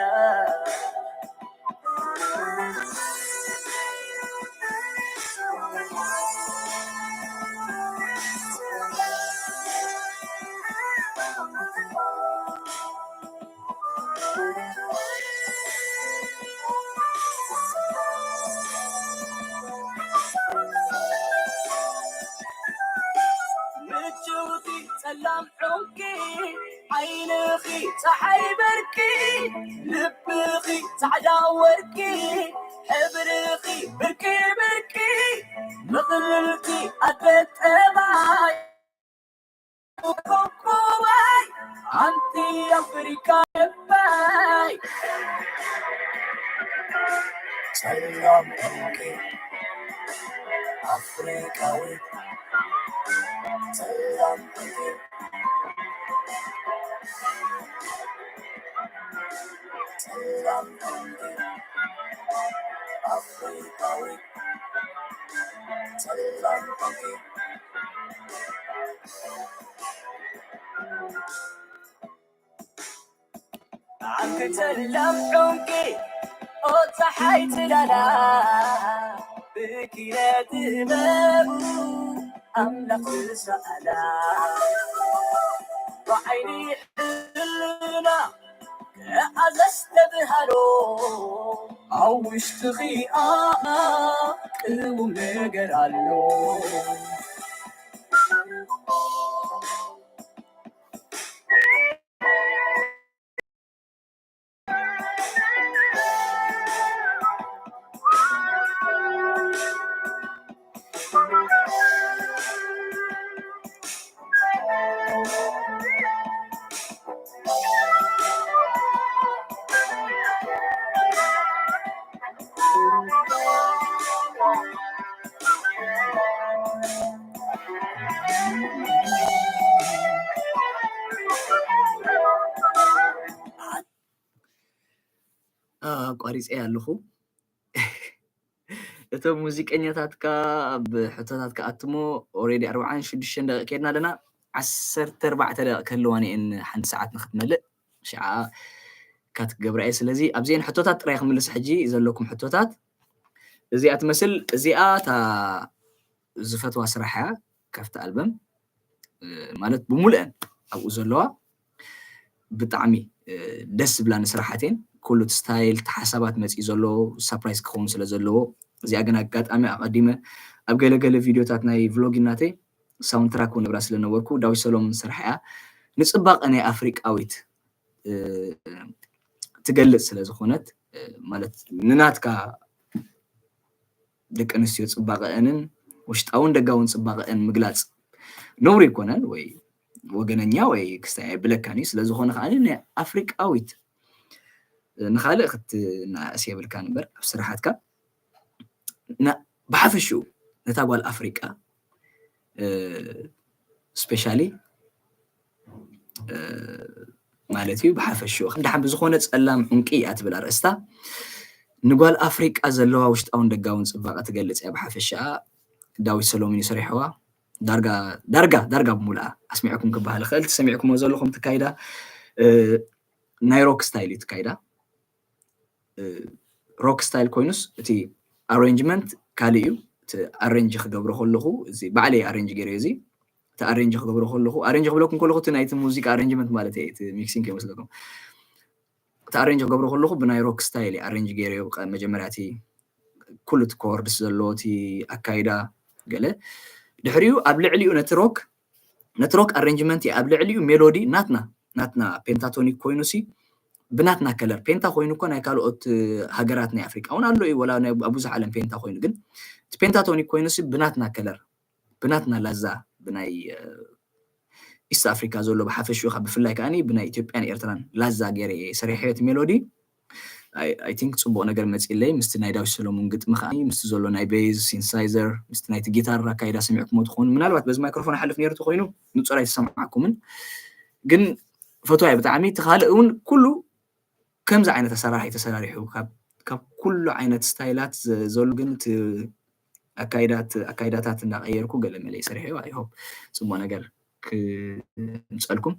ምጭውቲ ጸላም ዑንቂ፣ ዓይንኺ ጸሓይ በርቂ፣ ልብኺ ጻዕዳ ወርቂ፣ ሕብርኺ ብርቂ ብርቂ፣ ፍቕርልኪ ኣደ ጠባይ ኮኮባይ ኣንቲ ኣፍሪካ ልባይ ሰላም ኮንኪ ኣፍሪካዊ ሰላም ኮንኪ ሰላም ኮንኪ ኣፍሪካዊ ሰላም ኮንኪ ኣንተ ሰላም ዑንቂ ኦ ፀሓይ ትላላ ብኪነ ጥበቡ ኣምላኽ ዝሰኣላ ብዓይኒ ሕልና ከኣዘስተብሃሎ ኣብ ውሽጥኺ ኣማ ቅውም ነገር ኣሎ። ኣቋሪፀ ኣለኹ። እቶም ሙዚቀኛታትካ ኣብ ሕቶታት ክኣትሞ ኦሬዲ ኣርባዓን ሽዱሽተን ደቂቕ ከድና ኣለና። ዓሰርተ ኣርባዕተ ደቂቕ ክህልዋን እየን ሓንቲ ሰዓት ንክትመልእ ሽዓ ካትገብራ እየ። ስለዚ ኣብዚአን ሕቶታት ጥራይ ክምልስ ሕጂ ዘለኩም ሕቶታት እዚኣ ትመስል። እዚኣ እታ ዝፈትዋ ስራሕ እያ ካብቲ ኣልበም ማለት ብሙሉአን ኣብኡ ዘለዋ ብጣዕሚ ደስ ዝብላኒ ስራሓት እየን። ኩሉ እቲ ስታይል፣ እቲ ሓሳባት መፂኡ ዘሎ ሳፕራይዝ ክኸውን ስለ ዘለዎ፣ እዚኣ ግን ኣጋጣሚ ኣቐዲመ ኣብ ገለገለ ቪድዮታት ናይ ቭሎጊንግ ናተይ ሳውንድ ትራክ እውን እብራ ስለ ነበርኩ ዳዊት ሰሎሞን ዝሰርሓ እያ። ንፅባቐ ናይ ኣፍሪቃዊት ትገልፅ ስለ ዝኾነት ማለት ንናትካ ደቂ ኣንስትዮ ፅባቐአንን ውሽጣውን ደጋውን ፅባቐአን ምግላፅ ነውሪ ኣይኮነን ወይ ወገነኛ ወይ ክስታይ ኣይብለካን እዩ። ስለ ዝኾነ ከዓ ናይ ኣፍሪቃዊት ንኻልእ ክትነኣእስ የብልካን እምበር ኣብ ስራሓትካ ብሓፈሽኡ ነታ ጓል ኣፍሪቃ ስፔሻሊ ማለት እዩ ብሓፈሽኡ ከም ደሓን ብዝኾነ ፀላም ዑንቂ እያ ትብል ኣርእስታ። ንጓል ኣፍሪቃ ዘለዋ ውሽጣውን ደጋውን ፅባቐ ትገልፅ እያ ብሓፈሻኣ። ዳዊት ሰሎሞን እዩ ሰሪሕዋ። ዳርጋ ዳርጋ ዳርጋ ብሙሉኣ ኣስሚዕኩም ክበሃል ይኽእል። ትሰሚዕኩሞ ዘለኹም ትካይዳ ናይ ሮክ ስታይል እዩ ትካይዳ። ሮክ ስታይል ኮይኑስ እቲ ኣሬንጅመንት ካልእ እዩ። እቲ ኣሬንጅ ክገብሮ ከለኹ እዚ ባዕለይ ኣሬንጅ ገይረ እዚ እቲ ኣሬንጅ ክገብሮ ከለኹ ኣሬንጅ ክብለኩም ከለኹ እቲ ናይቲ ሙዚቃ ኣሬንጅመንት ማለት እየ። እቲ ሚክሲንግ ከይመስለኩም። እቲ ኣሬንጅ ክገብሮ ከለኹ ብናይ ሮክ ስታይል እየ ኣሬንጅ ገይረዮ። መጀመርያ እቲ ኩሉ እቲ ኮርድስ ዘለዎ እቲ ኣካይዳ ገለ ድሕሪኡ ኣብ ልዕሊኡ ነቲ ሮክ ነቲ ሮክ ኣሬንጅመንት እየ ኣብ ልዕሊኡ ሜሎዲ ናትና ናትና ፔንታቶኒክ ኮይኑ ሲ ብናትና ከለር ፔንታ ኮይኑ እኮ ናይ ካልኦት ሃገራት ናይ ኣፍሪቃ እውን ኣሎ እዩ ወላ ኣብ ብዙሕ ዓለም ፔንታ ኮይኑ ግን እቲ ፔንታቶኒክ ኮይኑ ሲ ብናትና ከለር ብናትና ላዛ ብናይ ኢስት ኣፍሪካ ዘሎ ብሓፈሽኡ ካብ ብፍላይ ከዓ ብናይ ኢትዮጵያን ኤርትራን ላዛ ገይረ እየ ሰሪሐዮ እቲ ሜሎዲ። ኣይ ቲንክ ፅቡቕ ነገር መፂለይ ምስቲ ናይ ዳዊት ሰሎሙን ግጥሚ ከዓ ምስቲ ዘሎ ናይ ቤዝ ሲንሳይዘር ምስቲ ናይቲ ጊታር ኣካይዳ ሰሚዕኩሞ ትኾኑ ምናልባት በዚ ማይክሮፎን ሓልፍ ነይሩ ተኮይኑ ንፁር ኣይተሰማዕኩምን ግን ፈትዋይ ብጣዕሚ እቲ ካልእ እውን ኩሉ ከምዚ ዓይነት ኣሰራርሓ ተሰራሪሑ ካብ ኩሉ ዓይነት ስታይላት ዘሎ ግን ኣካይዳታት እናቀየርኩ ገለ መለ ይሰርሐ ይሆፕ ፅቡቅ ነገር ክምፀልኩም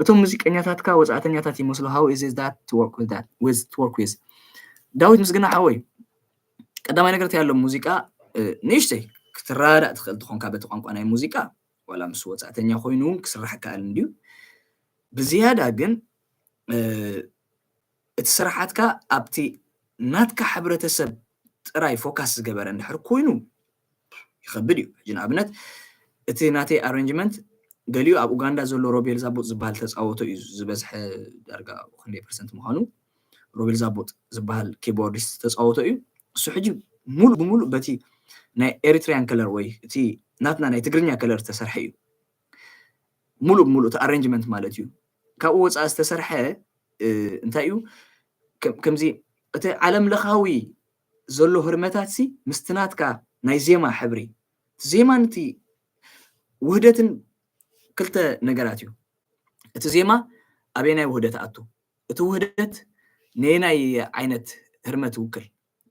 እቶም ሙዚቀኛታትካ ወፃእተኛታት ይመስሉ how is that to work with that with to work with ዳዊት ምስግና ሓወይ ቀዳማይ ነገር ያለው ሙዚቃ ንእሽተይ ክትረዳእ ትኽእል ትኾንካ በቲ ቋንቋ ናይ ሙዚቃ ዋላ ምስ ወፃእተኛ ኮይኑ እውን ክስራሕ ይከኣል እንድዩ ብዝያዳ ግን እቲ ስራሓትካ ኣብቲ ናትካ ሕብረተሰብ ጥራይ ፎካስ ዝገበረ እንድሕር ኮይኑ ይኸብድ እዩ ሕጂ ንኣብነት እቲ ናተይ ኣሬንጅመንት ገሊኡ ኣብ ኡጋንዳ ዘሎ ሮቤል ዛቦጥ ዝበሃል ተፃወቶ እዩ ዝበዝሐ ዳርጋ ክንደይ ፐርሰንት ምዃኑ ሮቤል ዛቦጥ ዝበሃል ኪቦርዲስት ተፃወቶ እዩ እሱ ሕጂ ሙሉእ ብሙሉእ በቲ ናይ ኤሪትሪያን ከለር ወይ እቲ ናትና ናይ ትግርኛ ከለር ዝተሰርሐ እዩ። ሙሉእ ብሙሉእ እቲ ኣሬንጅመንት ማለት እዩ። ካብኡ ወፃኢ ዝተሰርሐ እንታይ እዩ? ከምዚ እቲ ዓለም ለኻዊ ዘሎ ህርመታት ሲ ምስቲ ናትካ ናይ ዜማ ሕብሪ፣ ዜማን እቲ ውህደትን ክልተ ነገራት እዩ። እቲ ዜማ ኣበየናይ ውህደት ኣቱ፣ እቲ ውህደት ነየናይ ዓይነት ህርመት ይውክል?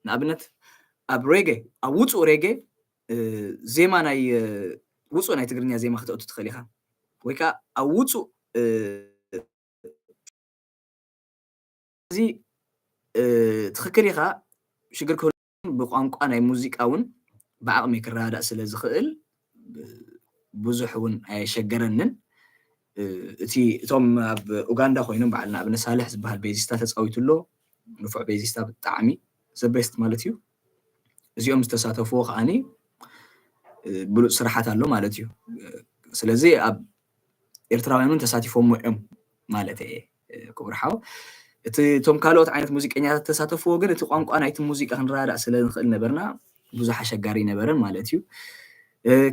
ንኣብነት ኣብ ሬጌ፣ ኣብ ውፁእ ሬጌ ዜማ ናይ ውፁእ ናይ ትግርኛ ዜማ ክተእቱ ትኽእል ኢኻ፣ ወይ ከዓ ኣብ ውፁእ እዚ ትኽክል ኢኻ። ሽግር ክህሉ ብቋንቋ ናይ ሙዚቃ እውን ብዓቕሚ ክረዳዳእ ስለ ዝኽእል ብዙሕ እውን ኣየሸገረንን። እቲ እቶም ኣብ ኡጋንዳ ኮይኖም በዓል ንኣብነት ሳልሕ ዝበሃል ቤዚስታ ተፃዊቱ ኣሎ። ንፉዕ ቤዚስታ ብጣዕሚ ዘቤስት ማለት እዩ። እዚኦም ዝተሳተፍዎ ከዓኒ ብሉፅ ስራሓት ኣሎ ማለት እዩ። ስለዚ ኣብ ኤርትራውያን እውን ተሳቲፎሞ እዮም ማለት እየ ክቡር ሓው። እቲ እቶም ካልኦት ዓይነት ሙዚቀኛታት ተሳተፍዎ ግን እቲ ቋንቋ ናይቲ ሙዚቃ ክንረዳእ ስለ ንኽእል ነበርና ብዙሕ ኣሸጋሪ ነበረን ማለት እዩ።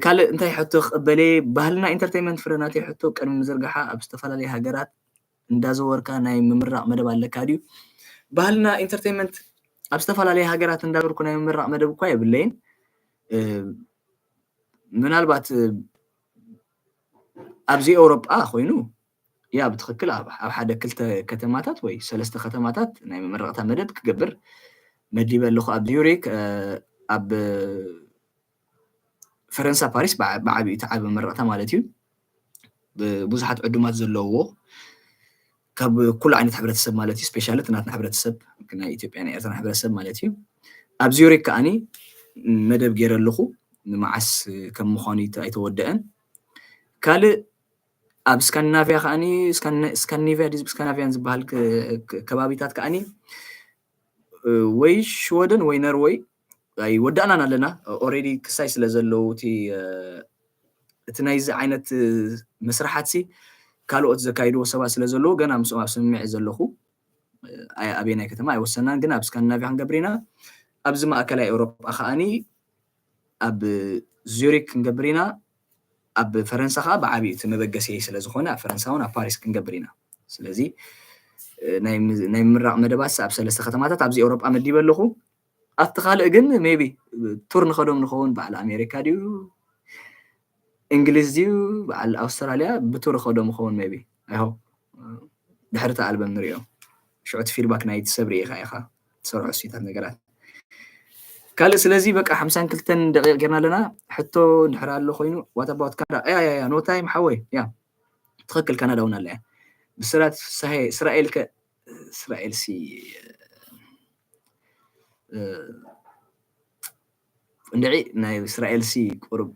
ካልእ እንታይ ሕቶ ክቕበለ? ባህልና ኢንተርቴንመንት ፍረናተይ ሕቶ ቅድሚ ምዝርጋሓ ኣብ ዝተፈላለዩ ሃገራት እንዳዘወርካ ናይ ምምራቕ መደብ ኣለካ ድዩ? ባህልና ኢንተርቴንመንት ኣብ ዝተፈላለየ ሃገራት እንዳበርኩ ናይ ምምራቕ መደብ እኳ የብለይን። ምናልባት ኣብዚ ኤውሮጳ ኮይኑ ያ ብትኽክል ኣብ ሓደ ክልተ ከተማታት ወይ ሰለስተ ከተማታት ናይ መመረቕታ መደብ ክገብር መዲበ ኣለኹ። ኣብ ዚዩሪክ፣ ኣብ ፈረንሳ ፓሪስ ብዓቢኡ እቲ ዓቢ መመረቕታ ማለት እዩ። ብዙሓት ዕዱማት ዘለውዎ ካብ ኩሉ ዓይነት ሕብረተሰብ ማለት እዩ። ስፔሻሊ እቲ ናትና ሕብረተሰብ ናይ ኢትዮጵያ ናይ ኤርትራ ሕብረተሰብ ማለት እዩ። ኣብ ዚዩሪክ ከዓኒ መደብ ገይረ ኣለኹ። ንመዓስ ከም ምዃኑ ኣይተወደአን። ካልእ ኣብ ስካንዲናቪያ ከዓኒ ስካንዲናቪያ ዲዝ ስካንዲናቪያን ዝበሃል ከባቢታት ከዓኒ ወይ ሽወደን ወይ ነርወይ ኣይወዳእናን ኣለና። ኦሬዲ ክሳይ ስለ ዘለዉ እቲ ናይዚ ዓይነት መስርሓት ሲ ካልኦት ዘካይድዎ ሰባት ስለ ዘለዉ ገና ምስኦም ኣብ ስምምዕ ዘለኹ። ኣበየናይ ከተማ ኣይወሰናን፣ ግን ኣብ ስካንዲናቪያ ክንገብር ኢና። ኣብዚ ማእከላይ ኤውሮጳ ከዓኒ ኣብ ዙሪክ ክንገብር ኢና። ኣብ ፈረንሳ ከዓ ብዓቢኡ እቲ መበገሲ ስለ ዝኾነ ኣብ ፈረንሳ እውን ኣብ ፓሪስ ክንገብር ኢና። ስለዚ ናይ ምምራቕ መደባት ኣብ ሰለስተ ከተማታት ኣብዚ ኤውሮጳ መዲበ ኣለኹ። ኣብቲ ካልእ ግን ሜቢ ቱር ንኸዶም ንኸውን በዓል ኣሜሪካ ድዩ እንግሊዝ ድዩ በዓል ኣውስትራልያ ብቱር ኸዶም ኸውን ሜቢ ኣይሆ ድሕሪ እቲ ኣልበም ንሪኦ ሽዑ እቲ ፊድባክ ናይቲ ሰብ ርኢኻ ኢኻ ትሰርሖ እሱታት ነገራት ካልእ። ስለዚ በቃ ሓምሳን ክልተን ደቂቕ ጌርና ኣለና። ሕቶ እንድሕር ኣሎ ኮይኑ what about ካናዳ? ያ ያ ያ no time ሓወይ ያ ትኽክል ካናዳ እውን ኣላ እያ። ብስራት ፍሳሄ እስራኤል ከ እስራኤል ሲ እንድዒ ናይ እስራኤል ሲ ቁሩብ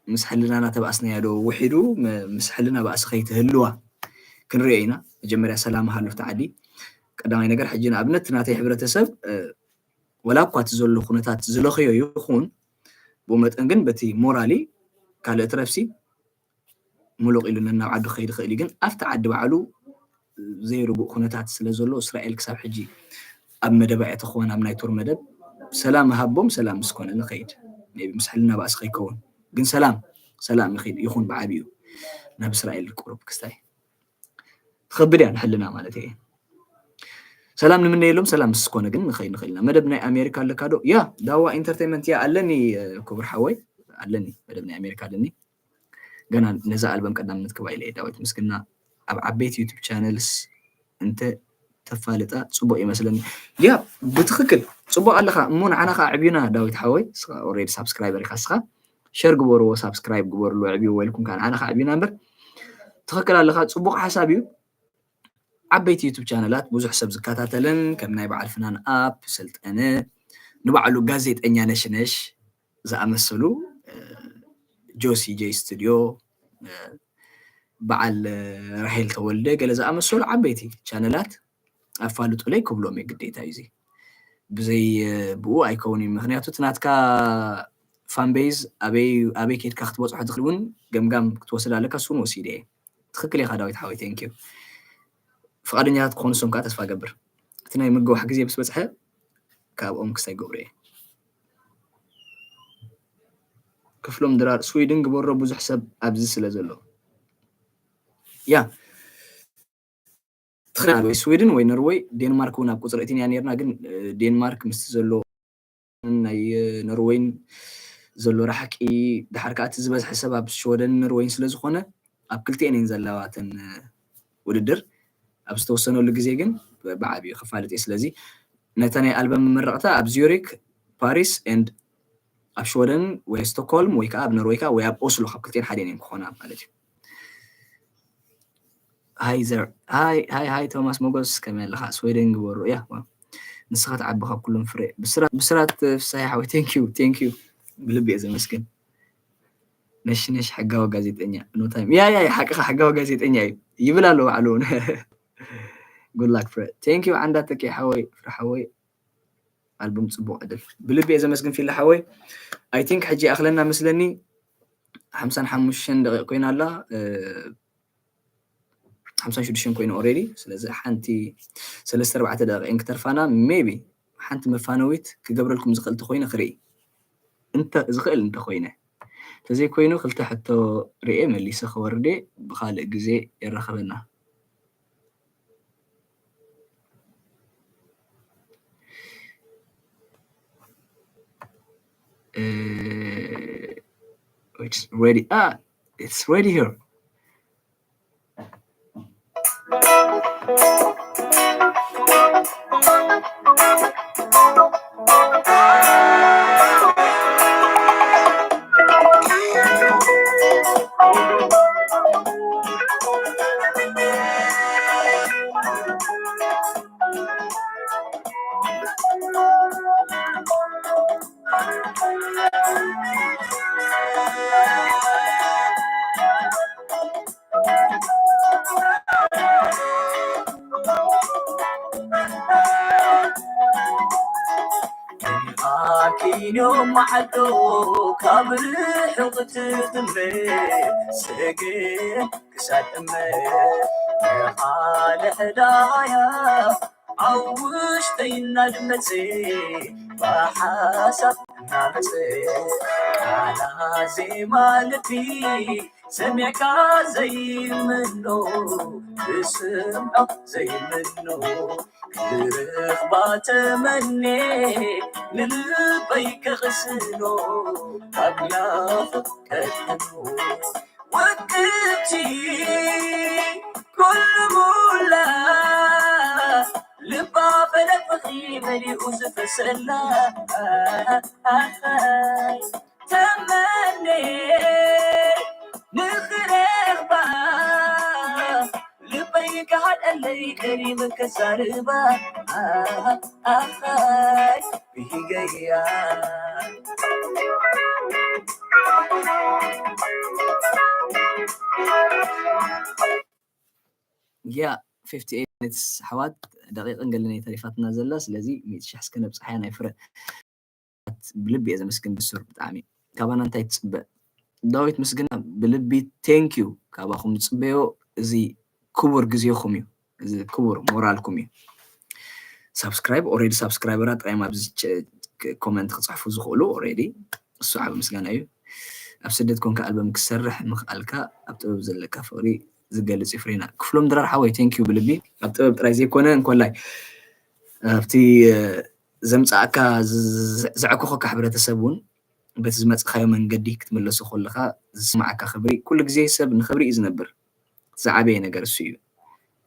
ምስ ሕልናና ተባእስናዮ ዶ ውሒዱ ምስ ሕልና ባእሲ ከይትህልዋ ክንሪኦ ኢና። መጀመርያ ሰላም ሃሉ እቲ ዓዲ ቀዳማይ ነገር። ሕጂ ንኣብነት ናተይ ሕብረተሰብ ወላ እኳ እቲ ዘሎ ኩነታት ዝለኽዮ ይኹን ብኡ መጠን ግን በቲ ሞራሊ ካልእ ትረፍሲ ሙሉቕ ኢሉ ነናብ ዓዱ ክኸይድ ይኽእል እዩ። ግን ኣብቲ ዓዲ ባዕሉ ዘይርጉእ ኩነታት ስለ ዘሎ እስራኤል ክሳብ ሕጂ ኣብ መደባ እያ ተኾን ኣብ ናይ ቱር መደብ ሰላም ሃቦም ሰላም ምስ ኮነ ንኸይድ ቢ ምስ ሕልና ባእሲ ከይከውን ግን ሰላም ሰላም ይኹን ብዓብዩ ናብ እስራኤል ቁሩብ ክስታይ ትኸብድ እያ ንሕልና ማለት እየ። ሰላም ንምነየሎም ሰላም ምስ ኮነ ግን ንኸይድ ንኽእል ኢና። መደብ ናይ ኣሜሪካ ኣለካ ዶ? ያ ዳዋ ኢንተርቴንመንት ያ ኣለኒ ክቡር ሓወይ ኣለኒ መደብ ናይ ኣሜሪካ ኣለኒ። ገና ነዛ ኣልበም ቀዳምነት ክባ ኢለ ዳዊት ምስግና ኣብ ዓበይቲ ዩቱብ ቻነልስ እንተ ተፋልጣ ፅቡቅ ይመስለኒ። ያ ብትክክል ፅቡቅ ኣለካ እሞ ንዓና ከዓ ዕብዩና ዳዊት ሓወይ ኦሬዲ ሳብስክራይበር ኢካ ስካ ሸር ግበርዎ ሳብስክራይብ ግበርሉ ዕብዩ ወይልኩም ከዓ ንዓና ከዓ ዕብዩና እምበር ትክክል ኣለካ ፅቡቅ ሓሳብ እዩ። ዓበይቲ ዩቱብ ቻነላት ብዙሕ ሰብ ዝከታተልን ከም ናይ በዓል ፍናን ኣፕ ሰልጠነ ንባዕሉ ጋዜጠኛ ነሽነሽ ዝኣመሰሉ ጆሲ ጄ ስቱድዮ በዓል ራሄል ተወልደ ገለ ዝኣመሰሉ ዓበይቲ ቻነላት ኣፋልጡለይ ክብሎም እዩ ግዴታ እዩ። ብዘይ ብኡ ኣይከውን እዩ። ምክንያቱ እቲ ናትካ ፋንቤዝ ኣበይ ኣበይ ከድካ ክትበፅሖ ትኽእል እውን ገምጋም ክትወስድ ኣለካ። እሱን ወሲደ እየ። ትኽክል ኢኻ ዳዊት ሓወይ፣ ቴንኪዩ። ፍቓደኛታት ክኾኑ እሶም ከዓ ተስፋ ገብር። እቲ ናይ ምግዋሕ ግዜ ምስ በፅሐ ካብኦም ክሳይ ገብሩ እየ። ክፍሎም ድራር፣ ስዊድን ግበሮ፣ ብዙሕ ሰብ ኣብዚ ስለ ዘሎ። ያ፣ ትኽክል። ወይ ስዊድን ወይ ኖርወይ፣ ዴንማርክ እውን ኣብ ቁፅሪ እቲን እያ ነርና፣ ግን ዴንማርክ ምስ ዘሎ ናይ ኖርወይን ዘሎ ራሕቂ፣ ድሓር ከዓ እቲ ዝበዝሐ ሰብ ኣብ ሽወደን ኖርወይን ስለ ዝኾነ፣ ኣብ ክልቲኤን እየን ዘለዋ እተን ውድድር። ኣብ ዝተወሰነሉ ግዜ ግን ብዓብዩ ክፋልጥ እየ። ስለዚ ነታ ናይ ኣልበም መመረቕታ ኣብ ዚዩሪክ፣ ፓሪስ፣ ኤንድ ኣብ ሽወደን ወይ ስቶክሆልም ወይ ከዓ ኣብ ኖርወይ ከዓ ወይ ኣብ ኦስሎ፣ ካብ ክልቲኤን ሓደን እየን ክኾና ማለት እዩ። ሃይ ዘር፣ ሃይ፣ ሃይ፣ ሃይ፣ ቶማስ ሞጎስ፣ ከመይ ኣለኻ? ስዊድን ግበሩ። ያ፣ ዋው። ንስኻ ትዓቢ ካብ ኩሎም ፍረ። ብስራት፣ ብስራት ፍሳይ ሓወይ፣ ቴንክ ዩ፣ ቴንክ ዩ። ብልቢ እየ ዘመስግን። ነሽ፣ ነሽ፣ ሕጋዊ ጋዜጠኛ፣ ኖ ታይም። ያ፣ ያ፣ ያ፣ ሓቅኻ፣ ሕጋዊ ጋዜጠኛ እዩ። ይብል ኣሎ ባዕሉ እውን። ጉድ ላክ ፍረ። ቴንክ ዩ፣ ዓንዳ ተኪ ሓወይ፣ ፍረ ሓወይ። ኣልቡም ጽቡቕ ዕድል። ብልቢ እየ ዘመስግን ፊላ ሓወይ። ኣይ ቲንክ ሕጂ ይኣኽለና መስለኒ። ሓምሳን ሓሙሽተን ደቂቕ ኮይና ኣላ። እ፣ ሓምሳን ሽዱሽተን ኮይኑ ኦልሬዲ። ስለዚ ሓንቲ ሰለስተ ኣርባዕተ ደቂቕ እየን ክተርፋና። ሜቢ ሓንቲ መፋነዊት ክገብረልኩም ዝኽእል እንተኾይነ ክርኢ። እንተ ዝኽእል እንተኾይነ። እንተዘይኮይኑ ክልተ ሕቶ ርእየ መሊሰ ክወርድ እየ። ብኻልእ ግዜ የራኽበና። Uh, it's ready. Ah, it's ready here. ኣኪኖ ማዕዶ ካብ ርሑቕ ትጥምት ሰገን ክሳድ እመ ንኻልሕ ዳያ ኣብ ውሽጠይ እናድመጸ ብሓሳብ እናመጸ ቃና ዜማ ልቢ ሰሚዕካ ዘይምኖ ክስምዖ ዘይምኖ ክረኽባ ተመኔ ንልበይ ከቕስኖ ካብ ናፍቕ ቀጥኖ ውቅብቲ ኩሉ ሙላ ልባ ፈለፍኺ መሊኡ ዝፈሰላ ተመኔ ንኽረኽባ ልበይ ክሓደለይ ቀሪበ ከዛርባ ኣኻይ ብሂገያ። ያ፣ ፊፍቲ ኤይት ሚኒትስ ኣሕዋት፣ ደቂቕን ገለን እየ ተሪፋትና ዘላ። ስለዚ ሚእቲ ሽሕ እስከ ነብጽሓያ ናይ ፍረ። ብልቢ እየ ዘመስግን ብሱር፣ ብጣዕሚ። ካባና እንታይ ትጽበ? ዳዊት ምስግና፣ ብልቢ ቴንክ ዩ። ካባኹም ዝጽበዮ እዚ ክቡር ግዜኹም እዩ። እዚ ክቡር ሞራልኩም እዩ። ሳብስክራይብ፣ ኦልሬዲ ሳብስክራይበራት ጥራይ እዮም ኣብዚ ቸ-፣ ኮመንት ክጽሕፉ ዝኽእሉ ኦልሬዲ። እሱ ዓቢ ምስጋና እዩ። ኣብ ስደት ኮንካ ኣልበም ክሰርሕ ምኽኣልካ ኣብ ጥበብ ዘለካ ፍቕሪ ዝገልጽ እዩ። ፍሬና ክፍሎም ድራር ሓወይ፣ ቴንክ ዩ ብልቢ። ኣብ ጥበብ ጥራይ ዘይኮነ እንኮላይ ኣብቲ፣ እ፣ ዘምጻእካ ዝ-፣ ዝ-፣ ዘዕኮኸካ ሕብረተሰብ እውን በቲ ዝመጽኻዮ መንገዲ ክትምለሶ ከለኻ ዝስምዓካ ክብሪ፣ ኩሉ ግዜ ሰብ ንኽብሪ እዩ ዝነብር። ዝዓበየ ነገር እሱ እዩ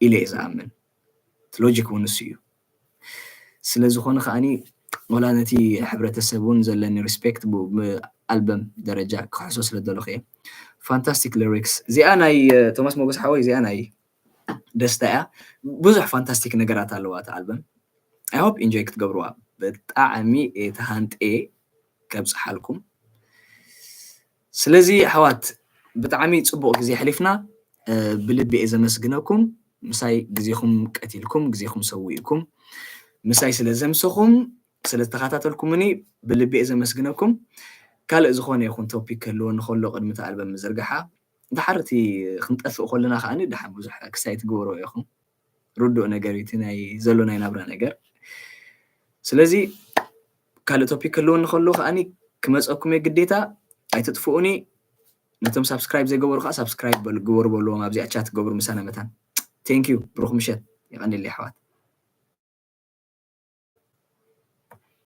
ኢለ እየ ዝኣምን። እቲ ሎጂክ እውን እሱ እዩ። ስለ ዝኾነ ከዓኒ ወላ ነቲ ሕብረተሰብ እውን ዘለኒ ሪስፔክት ብ-፣ ብኣልበም ደረጃ ክሕሶ ስለ ደለኹ እየ። ፋንታስቲክ ሊሪክስ። እዚኣ ናይ፣ እ፣ ቶማስ ሞገስ ሓወይ፣ እዚኣ ናይ ደስታ እያ። ብዙሕ ፋንታስቲክ ነገራት ኣለዋ እታ ኣልበም። I hope ኢንጆይ ክትገብርዋ። ብጣዕሚ እየ ተሃንጥየ ከብጽሓልኩም። ስለዚ ኣሕዋት ብጣዕሚ ጽቡቕ ግዜ ኣሕሊፍና። እ፣ ብልቢ እየ ዘመስግነኩም። ምሳይ ግዜኹም ቀቲልኩም፣ ግዜኹም ሰዊእኩም፣ ምሳይ ስለ ዘምሰኹም፣ ስለ ዝተኸታተልኩምኒ ብልቢ እየ ዘመስግነኩም። ካልእ ዝኾነ ይኹን ቶፒክ ክህልወኒ ከሎ ቅድሚ እቲ ኣልበም ምዝርጋሓ፣ ድሓር እቲ ክንጠፍእ ከለና ከዓኒ ድሓር ብዙሕ ክሳይ ትገብሮ ኢኹም። ርዱእ ነገር እዩ እቲ ናይ ዘሎ ናይ ናብራ ነገር። ስለዚ ካልእ ቶፒክ ክህልወኒ ከሎ ከዓኒ ክመፀኩም እየ ግዴታ። ኣይትጥፍኡኒ። ነቶም ሳብስክራይብ ዘይገበሩ ከዓ ሳብስክራይብ በሉ፣ ግበሩ በልዎም ኣብዚኣ ቻት ገብሩ ምሳና መታን። Thank you። ብሩኽ ምሸት። የቐንየለይ ኣሕዋት።